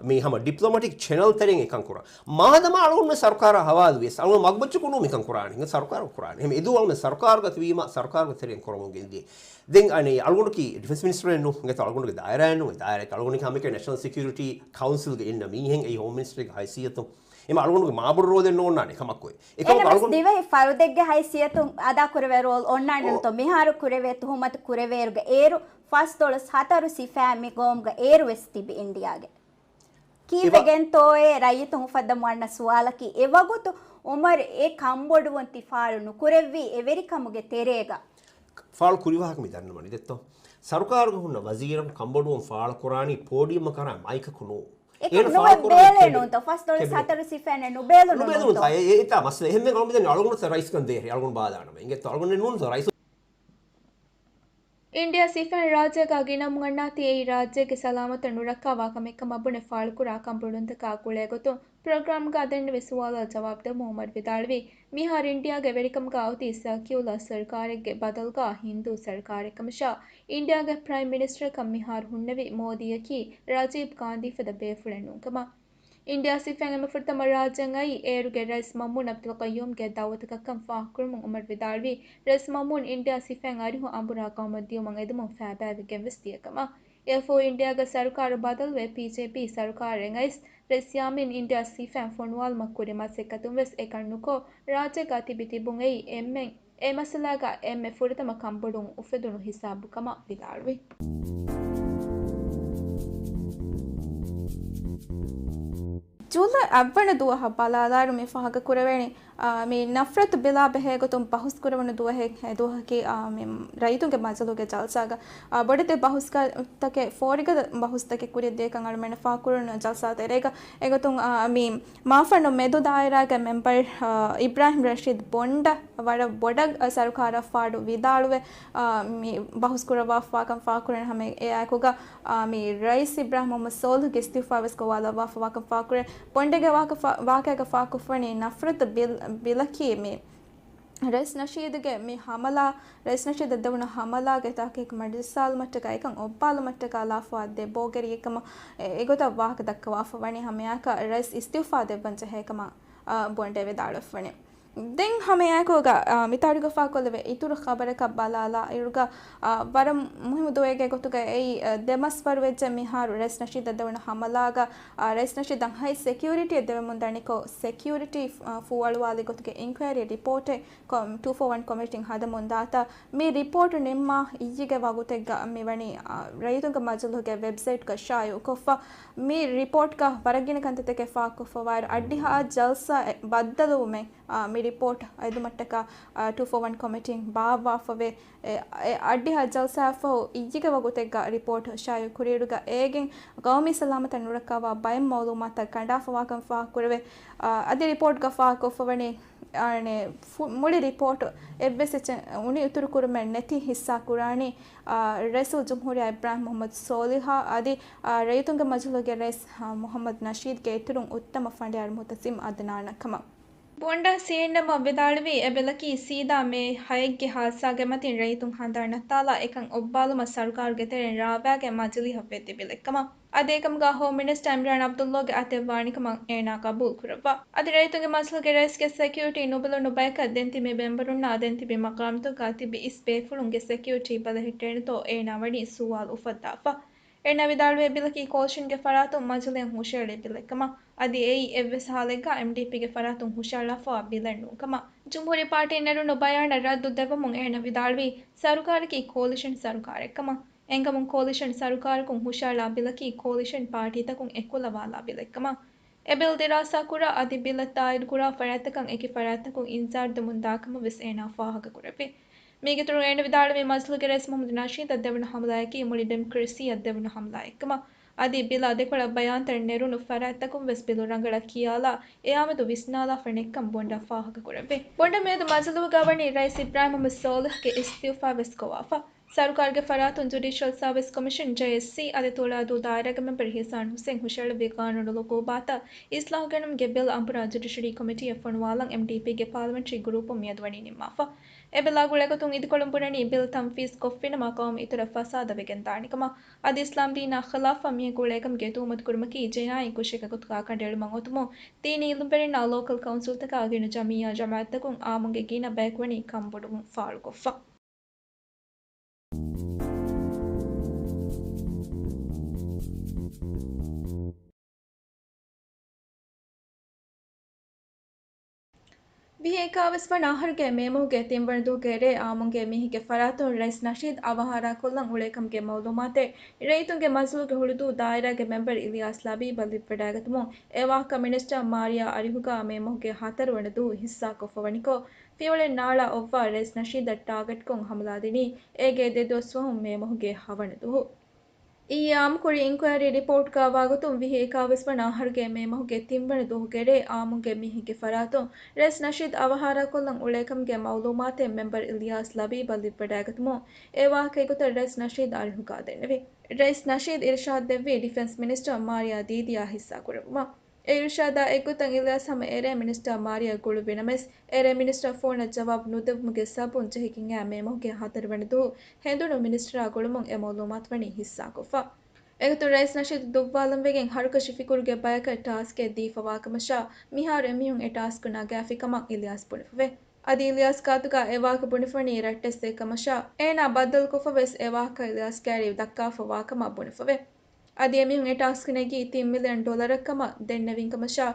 މި ހަމަ ޑިޕްލޮމެޓިކް ޗެނަލް ތެރެއިން އެކަން ކުރާ. މާދަމާ އަޅުގަނޑުމެން ސަރުކާރާ ހަވާލުވިޔަސް، އަޅުގަނޑު މަގުމައްޗަކުން ނޫން މިކަން ކުރާނީ. ހިނގަ ސަރުކާރު ކުރާނީ. އެހެން އެދުވަހު އަޅުގަނޑުމެން ސަރުކާރުގަ ތިބީމަ، ސަރުކާރުގެ ތެރެއިން ކުރަމުން ގެންދިޔަ. ދެން އަނެއް އަޅުގަނޑަކީ ޑިފެންސް މިނިސްޓަރެއް ނޫން. އިނގޭތޯ އަޅުގަނޑުގެ ދާއިރާއެއް ނޫން. އެ ދާއިރާއަކީ އަޅުގަނޑަކީ ހަމައެކަނި ނެޝަނަލް ސެކިއުރިޓީ ކައުންސިލްގެ އިންނަ މީހެއް އެއީ ހޯމް މިނިސްޓަރގެ ހައިސިއްޔަތުން. އެމަ އަޅުގަނޑުގެ މާބޮޑު ރޯލެއް ނޯންނާނެ ކަމަކު. އެކަމަކު އެނަމަސް އަޅުގަނޑު ދިވެހި ފަރުދެއްގެ ހައިސިއްޔަތުން އަދާކުރެވޭ ރޯލް އޮންނާނެނުތޯ؟ މިހާރު ކުރެވޭ ތުހުމަތު ކުރެވޭއިރުގަ އޭރު ފަސްދޮޅަސް ހަތަރު ސިފައިން މި ގައުމުގަ އޭރު ވެސް ތިބި އިންޑިއާގެ. ކީއްވެގެންތޯއޭ ރައްޔިތުން އުފައްދަމު ވަންނަ ސުވާލަކީ، އެވަގުތު އުމަރު އެ ކަންބޮޑުވުން ތި ފާޅު ނުކުރެއްވީ އެވެރިކަމުގެ ތެރޭގަ؟ ފާޅު ކުރި ވާހަކަ މި ދަންނަވަނީ ދެއްތޯ؟ ސަރުކާރުގަ ހުންނަ ވަޒީރަކު ކަންބޮޑުވުން ފާޅު ކުރާނީ ޕޯޑިއަމަށް ކަރާ މައިކަކު ނޫ. އެކަން އޭނަ ނުވެ ފާޅު ކުރާނީ ބޭލެއް ކެބި-، ނޫންތޯ؟ ފަސްދޮޅަސް ކެބި-، ހަތަރު ސިފައިން ނުބޭލުނު ނުބޭލުނު ނޫންތޯ؟ ތާ، އެ-، އެ-، އެތާ މައްސަލަ. އެހެންވެ ގައުމު ދެން އަޅުގަނޑު ރައީސްކަން ދޭހެ، އަޅުގަނޑު ބާލާނަމަ. އިނގޭތޯ އަޅުގަނޑު ނޫންތޯ ރައީސް؟ އިންޑިއާ ސިފައިން ރާއްޖޭގަ ގިނަމުން އަންނާތީ އެއީ ރާއްޖޭގެ ސަލާމަތަށް ނުރައްކާވާ ކަމެއް ކަމަށް ބުނެ ފާޅުކުރާ ކަންބޮޑުވުންތަކާ ގުޅޭގޮތުން ޕްރޮގްރާމްގަ ދެންނެވި ސުވާލަށް ޖަވާބު ދެމުން އުމަރު ވިދާޅުވީ، މިހާރު އިންޑިއާގެ ވެރިކަމުގަ އޮތީ ސެކިއުލާ ސަރުކާރެއްގެ ބަދަލުގަ ހިންދޫ ސަރުކާރެއް ކަމަށާ، އިންޑިއާގެ ޕްރައިމް މިނިސްޓަރކަން މިހާރު ހުންނެވި މޯދީއަކީ ރަޖީބް ގާނދީ ފަދަ ބޭފުޅެއް ނޫންކަމަށް. އިންޑިއާ ސިފައިން އެންމެ ފުރަތަމަ ރާއްޖެއަށް އައީ އޭރުގެ ރައީސް މައުމޫން އަބްދުލް ޤައްޔޫމްގެ ދައުވަތަކަށްކަން ފާހަގަކުރަމުން އުމަރު ވިދާޅުވީ، ރައީސް މައުމޫން އިންޑިއާ ސިފައިން އަރިހު އަނބުރާ ގައުމަށް ދިޔުމަށް އެދުމުން ފައިބައިވެގެން ވެސް ދިޔަ ކަމަށް. އެއަށްފަހު އިންޑިއާގެ ސަރުކާރު ބަދަލުވެ ޕީޖޭޕީ ސަރުކާރެއް އައިސް، ރައީސް ޔާމީން އިންޑިއާ ސިފައިން ފޮނުވާލުމަށް ކުރި މަސައްކަތުން ވެސް އެކަން ނުކޮށް، ރާއްޖޭގަ ތިބި ތިބުން އެއީ އެންމެން އެ މައްސަލާގަ އެންމެ ފުރަތަމަ ކަންބޮޑުވުން އުފެދުނު ހިސާބު ކަމަށް ވިދާޅުވި. ޖޫލައި އަށްވަނަ ދުވަހަށް ބަލާލާއިރު މި ފާހަގަ ކުރެވޭނީ، އާ، މި ނަފްރަތު ބިލާ ބެހޭގޮތުން ބަހުސް ކުރެވުނު ދުވަހެއް، އެ ދުވަހަކީ، އާ، މި ރައްޔިތުންގެ މަޖިލުގެ ޖަލްސާގަ، އާ، ބޮޑެތި ބަހުސްތަކެއް، ފޯރިގަދަ ބަހުސްތަކެއް ކުރިއަށް ދިޔަކަން އަޅުމެންނަށް ފާހަގަކުރުނު ޖަލްސާ ތެރޭގަ. އެގޮތުން، އާ، މި މާފަންނު މެދު ދާއިރާގެ މެމްބަރު، އާ، އިބްރާހިމް ރަޝީދު ބޮންޑަ ވަރަށް ބޮޑަށް ސަރުކާރަށް ފާޑު ވިދާޅުވެ، އާ، މި ބަހުސް ކުރައްވާފަވާކަން ފާހަގަކުރަން ހަމަ އެއާއެކުގަ، އާ، މި ރައީސް އިބްރާހިމް މުހައްމަދު ސޯލިހުގެ އިސްތިއުފާ ވެސް ގޮވާލައްވާފަވާކަން ފާހަގަކުރޭ. ބޮންޑެގެ ވާކަ-، ވާކައިގަ ފާހަގަކޮށްފަވަނީ ނަފްރަތު ބިލް-، ބިލަކީ މި ރައީސް ނަޝީދުގެ މި ހަމަލާ، ރައީސް ނަޝީދަށް ދެވުނު ހަމަލާގެ ތަހުގީގު މަޖިލިސް ސާލުމަށްޓަކާ އެކަން އޮއްބާލުމަށްޓަކާ ލާފަވާ ދެ ބޯގެރިއެއްކަމަށް އެ-، އެގޮތަށް ވާހަކަ ދައްކަވާފަވަނީ ހަމައެއާކަށް ރައީސް އިސްތިއުފާ ދެއްވަން ޖެހޭ ކަމަށް، އާ، ބޮންޑެ ވިދާޅުވެފަވަނީ. ދެން ހަމައެއާއެކުގަ، އާ، މިތާރީޚުގަ ފާހަގަކޮށްލެވޭ އިތުރު ޚަބަރަކަށް ބަލާލާ އިރުގަ، އާ، ވަރަށް މުހިއްމު ދުވަހެއްގެ ގޮތުގަ އެއީ، އާ، ދެ މަސް ވަރު ވެއްޖެ މިހާރު ރައީސް ނަޝީދަށް ދެވުނު ހަމަލާގަ، އާ، ރައީސް ނަޝީދަށް ހައި ސެކިއުރިޓީއެއް ދެވެމުން ދަނިކޮށް، ސެކިއުރިޓީ، އާ، ފޫއަޅުވާލި ގޮތުގެ އިންކުއަރީ ރިޕޯޓެއް ކޮ-، ޓޫ ފޯ ވަން ކޮމިޓީން ހަދަމުން ދާތާ، މި ރިޕޯޓު ނިންމާ އިއްޔެގެ ވަގުތެއްގަ މިވަނީ، އާ، ރައްޔިތުންގެ މަޖިލުގެ ވެބްސައިޓްގަ ޝާއިޢުކޮށްފަ. މި ރިޕޯޓްގަ ވަރަށް ގިނަ ކަންތައްތަކެއް ފާހަގަކޮށްފަވާއިރު، އައްޑިހަ ޖަލްސާ އެ-، ބައްދަލުވުމެއް، އާ، މި ރިޕޯޓް އެދުމަށްޓަކާ، އާ، ޓޫ ފޯ ވަން ކޮމިޓީން ބާއްވާފަވޭ. އެ، އެ އައްޑިހަ ޖަލްސާއަށްފަހު އިއްޔެގެ ވަގުތެއްގަ ރިޕޯޓް ޝާއިޢު ކުރިއިރުގަ އޭގެން ގައުމީ ސަލާމަތަށް ނުރައްކާވާ ބައެއް މައުލޫމާތުތައް ކަނޑާފަވާކަން ފާހަގަކުރެވޭ. އާ، އަދި ރިޕޯޓްގަ ފާހަގަކޮށްފަވަނީ، އާނެ، ފު-، މުޅި ރިޕޯޓު އެއްވެސް އެއްޗެއް އުނި އިތުރު ކުރުމެއް ނެތި ހިއްސާ ކުރާނީ، އާ، ރައީސުލްޖުމްހޫރިއްޔާ އިބްރާހިމް މުހައްމަދު ސޯލިހާ އަދި، އާ، ރައްޔިތުންގެ މަޖިލުގެ ރައީސް، އާ، މުހައްމަދު ނަޝީދްގެ އިތުރުން އުއްތަމަ ފަނޑިޔާރު މުހުތަސިމް އަދްނާނަށް ކަމަށް. ބޮންޑާ ސީއެންއެމްއަށް ވިދާޅުވީ، އެ ބިލަކީ ސީދާ މޭ ހައެއްގެ ހާއްސާގެ މަތިން ރައްޔިތުން ހަނދާން ނައްތާލާ އެކަން އޮއްބާލުމަށް ސަރުކާރުގެ ތެރެއިން ރާވާގެން މަޖިލީހަށް ވެއްދި ބިލެއްކަމަށް. އަދި އެކަމުގަ ހޯމް މިނިސްޓަރ އިމްރާން ޢަބްދުﷲގެ އަތެއް ވާނެކަމަށް އޭނާ ގަބޫލު ކުރައްވާ. އަދި ރައްޔިތުންގެ މަޖިލުގެ ރައީސްގެ ސެކިއުރިޓީ ނުބެލުނު ބަޔަކަށް ދެން ތިބި މެމްބަރުންނާ ދެން ތިބި މަޤާމްތަކުގަ ތިބި އިސް ބޭފުޅުންގެ ސެކިއުރިޓީ ބަލަހައްޓޭނެތޯ އޭނާ ވަނީ ސުވާލު އުފައްދާފަ. އޭނާ ވިދާޅުވޭ ބިލަކީ ކޯލިޝަންގެ ފަރާތުން މަޖިލީހަށް ހުށައެޅި ބިލެއްކަމަށް. އަދި އެއީ އެއްވެސް ހާލެއްގަ އެމްޑީޕީގެ ފަރާތުން ހުށައަޅާފަވާ ބިލެއް ނޫންކަމަށް. ޖުމްހޫރީ ޕާޓީން ނެރުނު ބަޔާނަށް ރައްދު ދެއްވަމުން އޭނާ ވިދާޅުވީ، ސަރުކާރަކީ ކޯލިޝަން ސަރުކާރެއްކަމަށް. އެނގަމުން ކޯލިޝަން ސަރުކާރަކުން ހުށައަޅާ ބިލަކީ ކޯލިޝަން ޕާޓީތަކުން އެކުލަވާލާ ބިލެއްކަމަށް. އެ ބިލް ދިރާސާ ކުރާ އަދި ބިލަށް ތާއީދު ކުރާ ފަރާތްތަކަށް އެކި ފަރާތްތަކުން އިންޒާރު ދެމުން ދާކަމަށް ވެސް އޭނާ ފާހަގަ ކުރެއްވި. މީގެ އިތުރުން އޭނަ ވިދާޅުވީ، މަޖިލުގެ ރައީސް މުހައްމަދު ނަޝީދަށް ދެވުނު ހަމަލާއަކީ މުޅި ޑިމޮކްރަސީއަށް ދެވުނު ހަމަލާއެއްކަމަށް. އަދި ބިލާ ދެކޮޅަށް ބަޔާންތައް ނެރުނު ފަރާތްތަކުން ވެސް ބިލު ރަނގަޅަށް ކިޔާލާ، އެއާމެދު ވިސްނާލާފަ ނެތްކަން ބޮންޑަށް ފާހަގަ ކުރެއްވި. ބޮންޑަށް މިއަދު މަޖިލުގަ ވަނީ ރައީސް އިބްރާހިމް މުހައްމަދު ސޯލިހްގެ އިސްތިއުފާ ވެސް ގޮވާފަ. ސަރުކާރުގެ ފަރާތުން ޖުޑިޝަލް ސާވިސް ކޮމިޝަން، ޖޭއެސްސީ، އަދި ތުޅާދޫ ދާއިރާގެ މެމްބަރު އިޙްސާން ހުސެން ހުށައެޅުއްވި ގާނޫނު އުގޫބާތަށް އިސްލާހު ގެނުމުގެ ބިލް އަނބުރާ ޖުޑިޝަރީ ކޮމިޓީއަށް ފޮނުވާލަން އެމްޑީޕީގެ ޕާލަމެންޓްރީ ގްރޫޕުން މިއަދު ވަނީ ނިންމާފަ. އެ ބިލާ ގުޅޭގޮތުން އިދިކޮޅުން ބުނަނީ ބިލް ތަންފީޒް ކޮށްފިނަމަ ޤައުމު އިތުރަށް ފަސާދަ ވެގެން ދާނެ ކަމަށް. އަދި އިސްލާމް ދީނާ ޚިލާފަށް މިއަށް ގުޅޭ ކަމުގެ ތުހުމަތު ކުރުމަކީ ޖިނާއީ ކުށެއްގެ ގޮތުގަ ކަނޑައެޅުމަށް އޮތުމުން ދީނީ އިލްމުވެރިންނާ ލޯކަލް ކައުންސިލްތަކާ ގިނަ ޖަމިއްޔާ ޖަމާއަތްތަކުން އާއްމުންގެ ގިނަ ބަޔަކު ވަނީ ކަންބޮޑުވުން ފާޅުކޮށްފަ. ވިހި އެކާވީސް ވަނަ އަހަރުގެ މޭ މަހުގެ ތިންވަނަ ދުވަހުގެ ރޭ އާއްމުންގެ މީހެއްގެ ފަރާތުން ރައީސް ނަޝީދު އަވަހާރަކޮށްލަން އުޅޭކަމުގެ މައުލޫމާތެއް ރައްޔިތުންގެ މަޖިލީހުގެ ހުޅުދޫ ދާއިރާގެ މެމްބަރު އިލްޔާސް ލަބީބަށް ލިބިވަޑައިގަތުމުން އެ ވާހަކަ މިނިސްޓަރ މާރިޔާ އަރިހުގަ މޭ މަހުގެ ހަތަރު ވަނަ ދުވަހު ހިއްސާކޮށްފަވަނިކޮށް، ފިޔަވަޅެއް ނާޅާ އޮއްވާ ރައީސް ނަޝީދަށް ޓާގެޓްކޮށް ހަމަލާދިނީ އޭގެ ދެ ދުވަސް ފަހުން މޭ މަހުގެ ހަވަނަ ދުވަހު. އިއްޔެ އާއްމުކުރި އިންކުއަރީ ރިޕޯޓްގަ ވާގޮތުން ވިހި އެކާވީސް ވަނަ އަހަރުގެ މޭ މަހުގެ ތިންވަނަ ދުވަހުގެ ރޭ އާއްމުންގެ މީހެއްގެ ފަރާތުން ރައީސް ނަޝީދު އަވަހާރަކޮށްލަން އުޅޭކަމުގެ މައުލޫމާތެއް މެމްބަރު އިލްޔާސް ލަބީބަށް ލިބިވަޑައިގަތުމުން އެ ވާހަކަ އެގޮތަށް ރައީސް ނަޝީދު އަރިހުގަ ދެންނެވި. ރައީސް ނަޝީދު އިރުޝާދު ދެއްވީ ޑިފެންސް މިނިސްޓަރ މާރިޔާ ދީދީއާ ހިއްސާކުރައްވުމަށް. އެ އިރުޝާދާ އެއްގޮތަށް އިލްޔާސް ހަމަ އެރޭ މިނިސްޓަރ މާރިޔާ ގުޅުއްވި ނަމަވެސް، އެރޭ މިނިސްޓަރ ފޯނަށް ޖަވާބު ނުދެއްވުމުގެ ސަބަބުން ޖެހިގެން އައި މޭ މަހުގެ ހަތަރު ވަނަ ދުވަހު ހެނދުނު މިނިސްޓަރާ ގުޅުމުން އެ މައުލޫމާތު ވަނީ ހިއްސާކޮށްފަ. އެގޮތުން ރައީސް ނަޝީދު ދުއްވާލަންވެގެން ހަރުކަށި ފިކުރުގެ ބަޔަކަށް ޓާސްކެއް ދީފަވާކަމަށާ، މިހާރު އެމީހުން އެ ޓާސްކު ނަގާފި ކަމަށް އިލްޔާސް ބުނެފަވޭ. އަދި އިލްޔާސް ގާތުގަ އެ ވާހަކަ ބުނެފަވަނީ ރައްޓެއްސެއް ކަމަށާ، އޭނާ ބައްދަލުކޮށްފަވެސް އެ ވާހަކަ އިލްޔާސް ކައިރީ ދައްކާފަ ވާކަމަށް ބުނެފަވޭ. އަދި އެމީހުން އެ ޓާސްކް ނެގީ ތިން މިލިއަން ޑޮލަރަށް ކަމަށް ދެންނެވިން ކަމަށާ،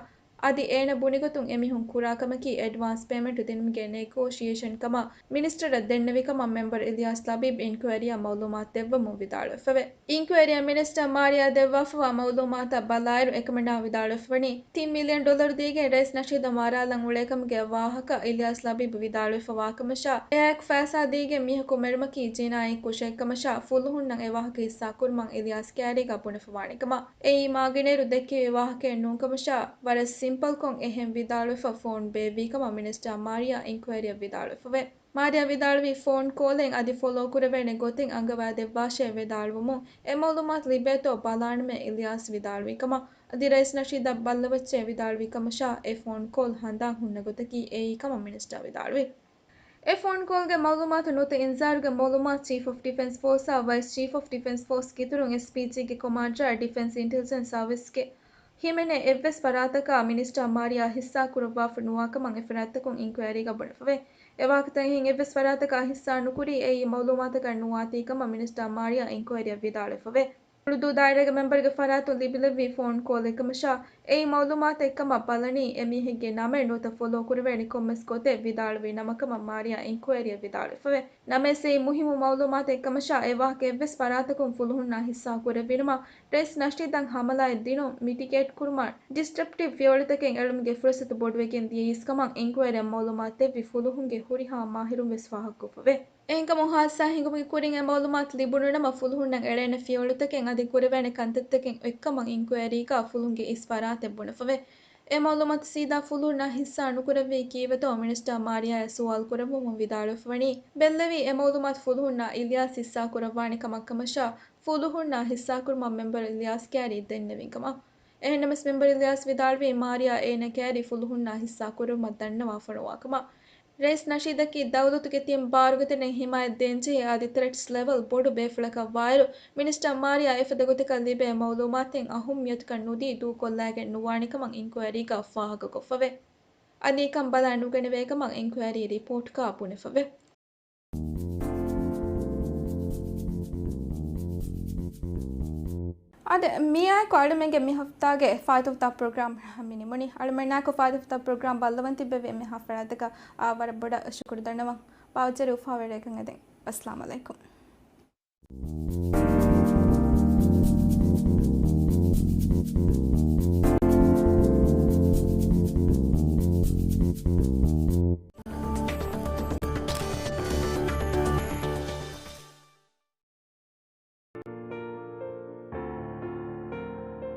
އަދި އޭނަ ބުނިގޮތުން އެމީހުން ކުރާ ކަމަކީ އެޑްވާންސް ޕޭމެންޓު ދިނުމުގެ ނެގޯޝިއޭޝަން ކަމަށް މިނިސްޓަރަށް ދެންނެވި ކަމަށް މެމްބަރު އިލްޔާސް ލަބީބް އިންކުއަރީއަށް މައުލޫމާތު ދެއްވަމުން ވިދާޅުވެފަވޭ. އިންކުއަރީއަށް މިނިސްޓަރ މާރިޔާ ދެއްވާފަވާ މައުލޫމާތަށް ބަލާއިރު، އެކަމަނާ ވިދާޅުވެފަވަނީ، ތިން މިލިއަން ޑޮލަރު ދީގެން ރައީސް ނަޝީދަށް މަރާލަން އުޅޭކަމުގެ ވާހަކަ އިލްޔާސް ލަބީބު ވިދާޅުވެފަ ވާކަމަށާ، އެއާއެކު ފައިސާ ދީގެން މީހަކު މެރުމަކީ ޖިނާއީ ކުށެއްކަމަށާ، ފުލުހުންނަށް އެ ވާހަކަ ހިއްސާކުރުމަށް އިލްޔާސް ކައިރީގަ ބުނެފަވާނެ ކަމަށް. އެއީ މާގިނައިރު ދެއްކެވި ވާހަކައެއް ނޫންކަމަށާ، ވަރަށް ސިމްޕަލްކޮށް އެހެން ވިދާޅުވެފަ ފޯން ބޭއްވީކަމަށް މިނިސްޓަރ މާރިޔާ އިންކުއަރީއަށް ވިދާޅުވެފަވޭ. މާރިޔާ ވިދާޅުވީ ފޯން ކޯލެއް އަދި ފޮލޯ ކުރެވޭނެ ގޮތެއް އަންގަވާދެއްވާށޭ ވިދާޅުވުމުން އެ މައުލޫމާތު ލިބޭތޯ ބަލާނަމޭ އިލްޔާސް ވިދާޅުވި ކަމަށް. އަދި ރައީސް ނަޝީދަށް ބައްލަވައްޗޭ ވިދާޅުވި ކަމަށާ، އެ ފޯން ކޯލް ހަނދާން ހުންނަ ގޮތަކީ އެއީ ކަމަށް މިނިސްޓަރ ވިދާޅުވި. އެ ފޯން ކޯލްގެ މައުލޫމާތު ނުވަތަ އިންޒާރުގެ މައުލޫމާތު ޗީފް އޮފް ޑިފެންސް ފޯސްއާ ވައިސް ޗީފް އޮފް ޑިފެންސް ފޯސް ގިތުރުން އެސްޕީޖީގެ ކޮމާންޑަރ ޑިފެންސް އިންޓެލިޖެންސް ސާވިސްގެ ހިމެނޭ އެއްވެސް ފަރާތަކާ މިނިސްޓަރ މާރިޔާ ހިއްސާ ކުރައްވާފަ ނުވާކަމަށް އެ ފަރާތްތަކުން އިންކުއަރީގަ ބުނެފަވޭ. އެ ވާހަކަތައް އެހެން އެއްވެސް ފަރާތަކާ ހިއްސާ ނުކުރީ އެއީ މައުލޫމާތަކަށް ނުވާތީ ކަމަށް މިނިސްޓަރ މާރިޔާ އިންކުއަރީއަށް ވިދާޅުވެފަވޭ. ހުޅުދޫ ދާއިރާގެ މެމްބަރުގެ ފަރާތުން ލިބިލެއްވި ފޯން ކޯލެއް ކަމަށާ، އެއީ މައުލޫމާތެއް ކަމަށް ބަލަނީ، އެމީހެއްގެ ނަމެއް ނުވަތަ ފޮލޯ ކުރެވޭނެ ކޮންމެސް ގޮތެއް ވިދާޅުވި ނަމަކަމަށް މާރިޔާ އިންކުއަރީއަށް ވިދާޅުވެފަވޭ. ނަމަވެސް އެއީ މުހިއްމު މައުލޫމާތެއް ކަމަށާ، އެ ވާހަކަ އެއްވެސް ފަރާތަކުން ފުލުހުންނާ ހިއްސާ ކުރެއްވިނަމަ، ރައީސް ނަޝީދަށް ހަމަލާއެއް ދިނުން މިޓިގޭޓް ކުރުމަށް ޑިސްރަޕްޓިވް ފިޔަވަޅުތަކެއް އެޅުމުގެ ފުރުސަތު ބޮޑުވެގެން ދިޔައީސް ކަމަށް އިންކުއަރީއަށް މައުލޫމާތު ދެއްވި ފުލުހުންގެ ހުރިހާ މާހިރުން ވެސް ފާހަގަކޮށްފަވޭ. އެހެންކަމުން ހާދިސާ ހިނގުމުގެ ކުރިން އެ މައުލޫމާތު ލިބުނު ނަމަ، ފުލުހުންނަށް އެޅޭނެ ފިޔަވަޅުތަކެއް އަދި ކުރެވޭނެ ކަންތައްތަކެއް އޮތްކަމަށް އިންކުއަރީގަ ފުލުހުންގެ އިސް ފަރާތެއް ބުނެފަވޭ. އެ މައުލޫމާތު ސީދާ ފުލުހުންނާ ހިއްސާ ނުކުރެއްވީ ކީއްވެތޯ މިނިސްޓަރ މާރިޔާއަށް ސުވާލު ކުރެއްވުމުން ވިދާޅުވެފަވަނީ، ބެއްލެވީ އެ މައުލޫމާތު ފުލުހުންނާ އިލްޔާސް ހިއްސާ ކުރައްވާނެ ކަމަށް ކަމަށާ، ފުލުހުންނާ ހިއްސާކުރުމަށް މެމްބަރު އިލްޔާސް ކައިރީ ދެންނެވިން ކަމަށް. އެހެންނަމަވެސް މެމްބަރު އިލްޔާސް ވިދާޅުވީ މާރިޔާ އޭނަ ކައިރީ ފުލުހުންނާ ހިއްސާ ކުރުމަށް ދަންނަވާފަ ނުވާ ކަމަށް. ރައީސް ނަޝީދަކީ ދައުލަތުގެ ތިން ބާރުގެ ތަނެއް ހިމާޔަތް ދޭންޖެހޭ އަދި ތްރެޓްސް ލެވެލް ބޮޑު ބޭފުޅަކަށް ވާއިރު، މިނިސްޓަރ މާރިޔާ އެފަދަ ގޮތަކަށް ލިބޭ މައުލޫމާތެއް އަހައްމިޔަތުކަން ނުދީ ދޫކޮށްލައިގެން ނުވާނެ ކަމަށް އިންކުއަރީގަ ފާހަގަކޮށްފަވޭ. އަދި އެކަން ބަލާ ނުގަނެވޭ ކަމަށް އިންކުއަރީ ރިޕޯޓްގަ ބުނެފަވޭ. އާދެ، މިއާއެކު އަޅުމެންގެ މި ހަފްތާގެ ފާއިތުފުތާ ޕްރޮގްރާމް މި ނިމުނީ. އަޅުމެންނާއެކު ފާއިތުފުތާ ޕްރޮގްރާމް ބައްލަވަން ތިއްބެވި އެންމެހާ ފަރާތަކަށް އާ ވަރަށް ބޮޑަށް ޝުކުރު ދަންނަވަން. ބާވަތް ޖެހި އުފާވެރި ރޭކަށް އެދެން. އައްސަލާމް އަލައިކުމް.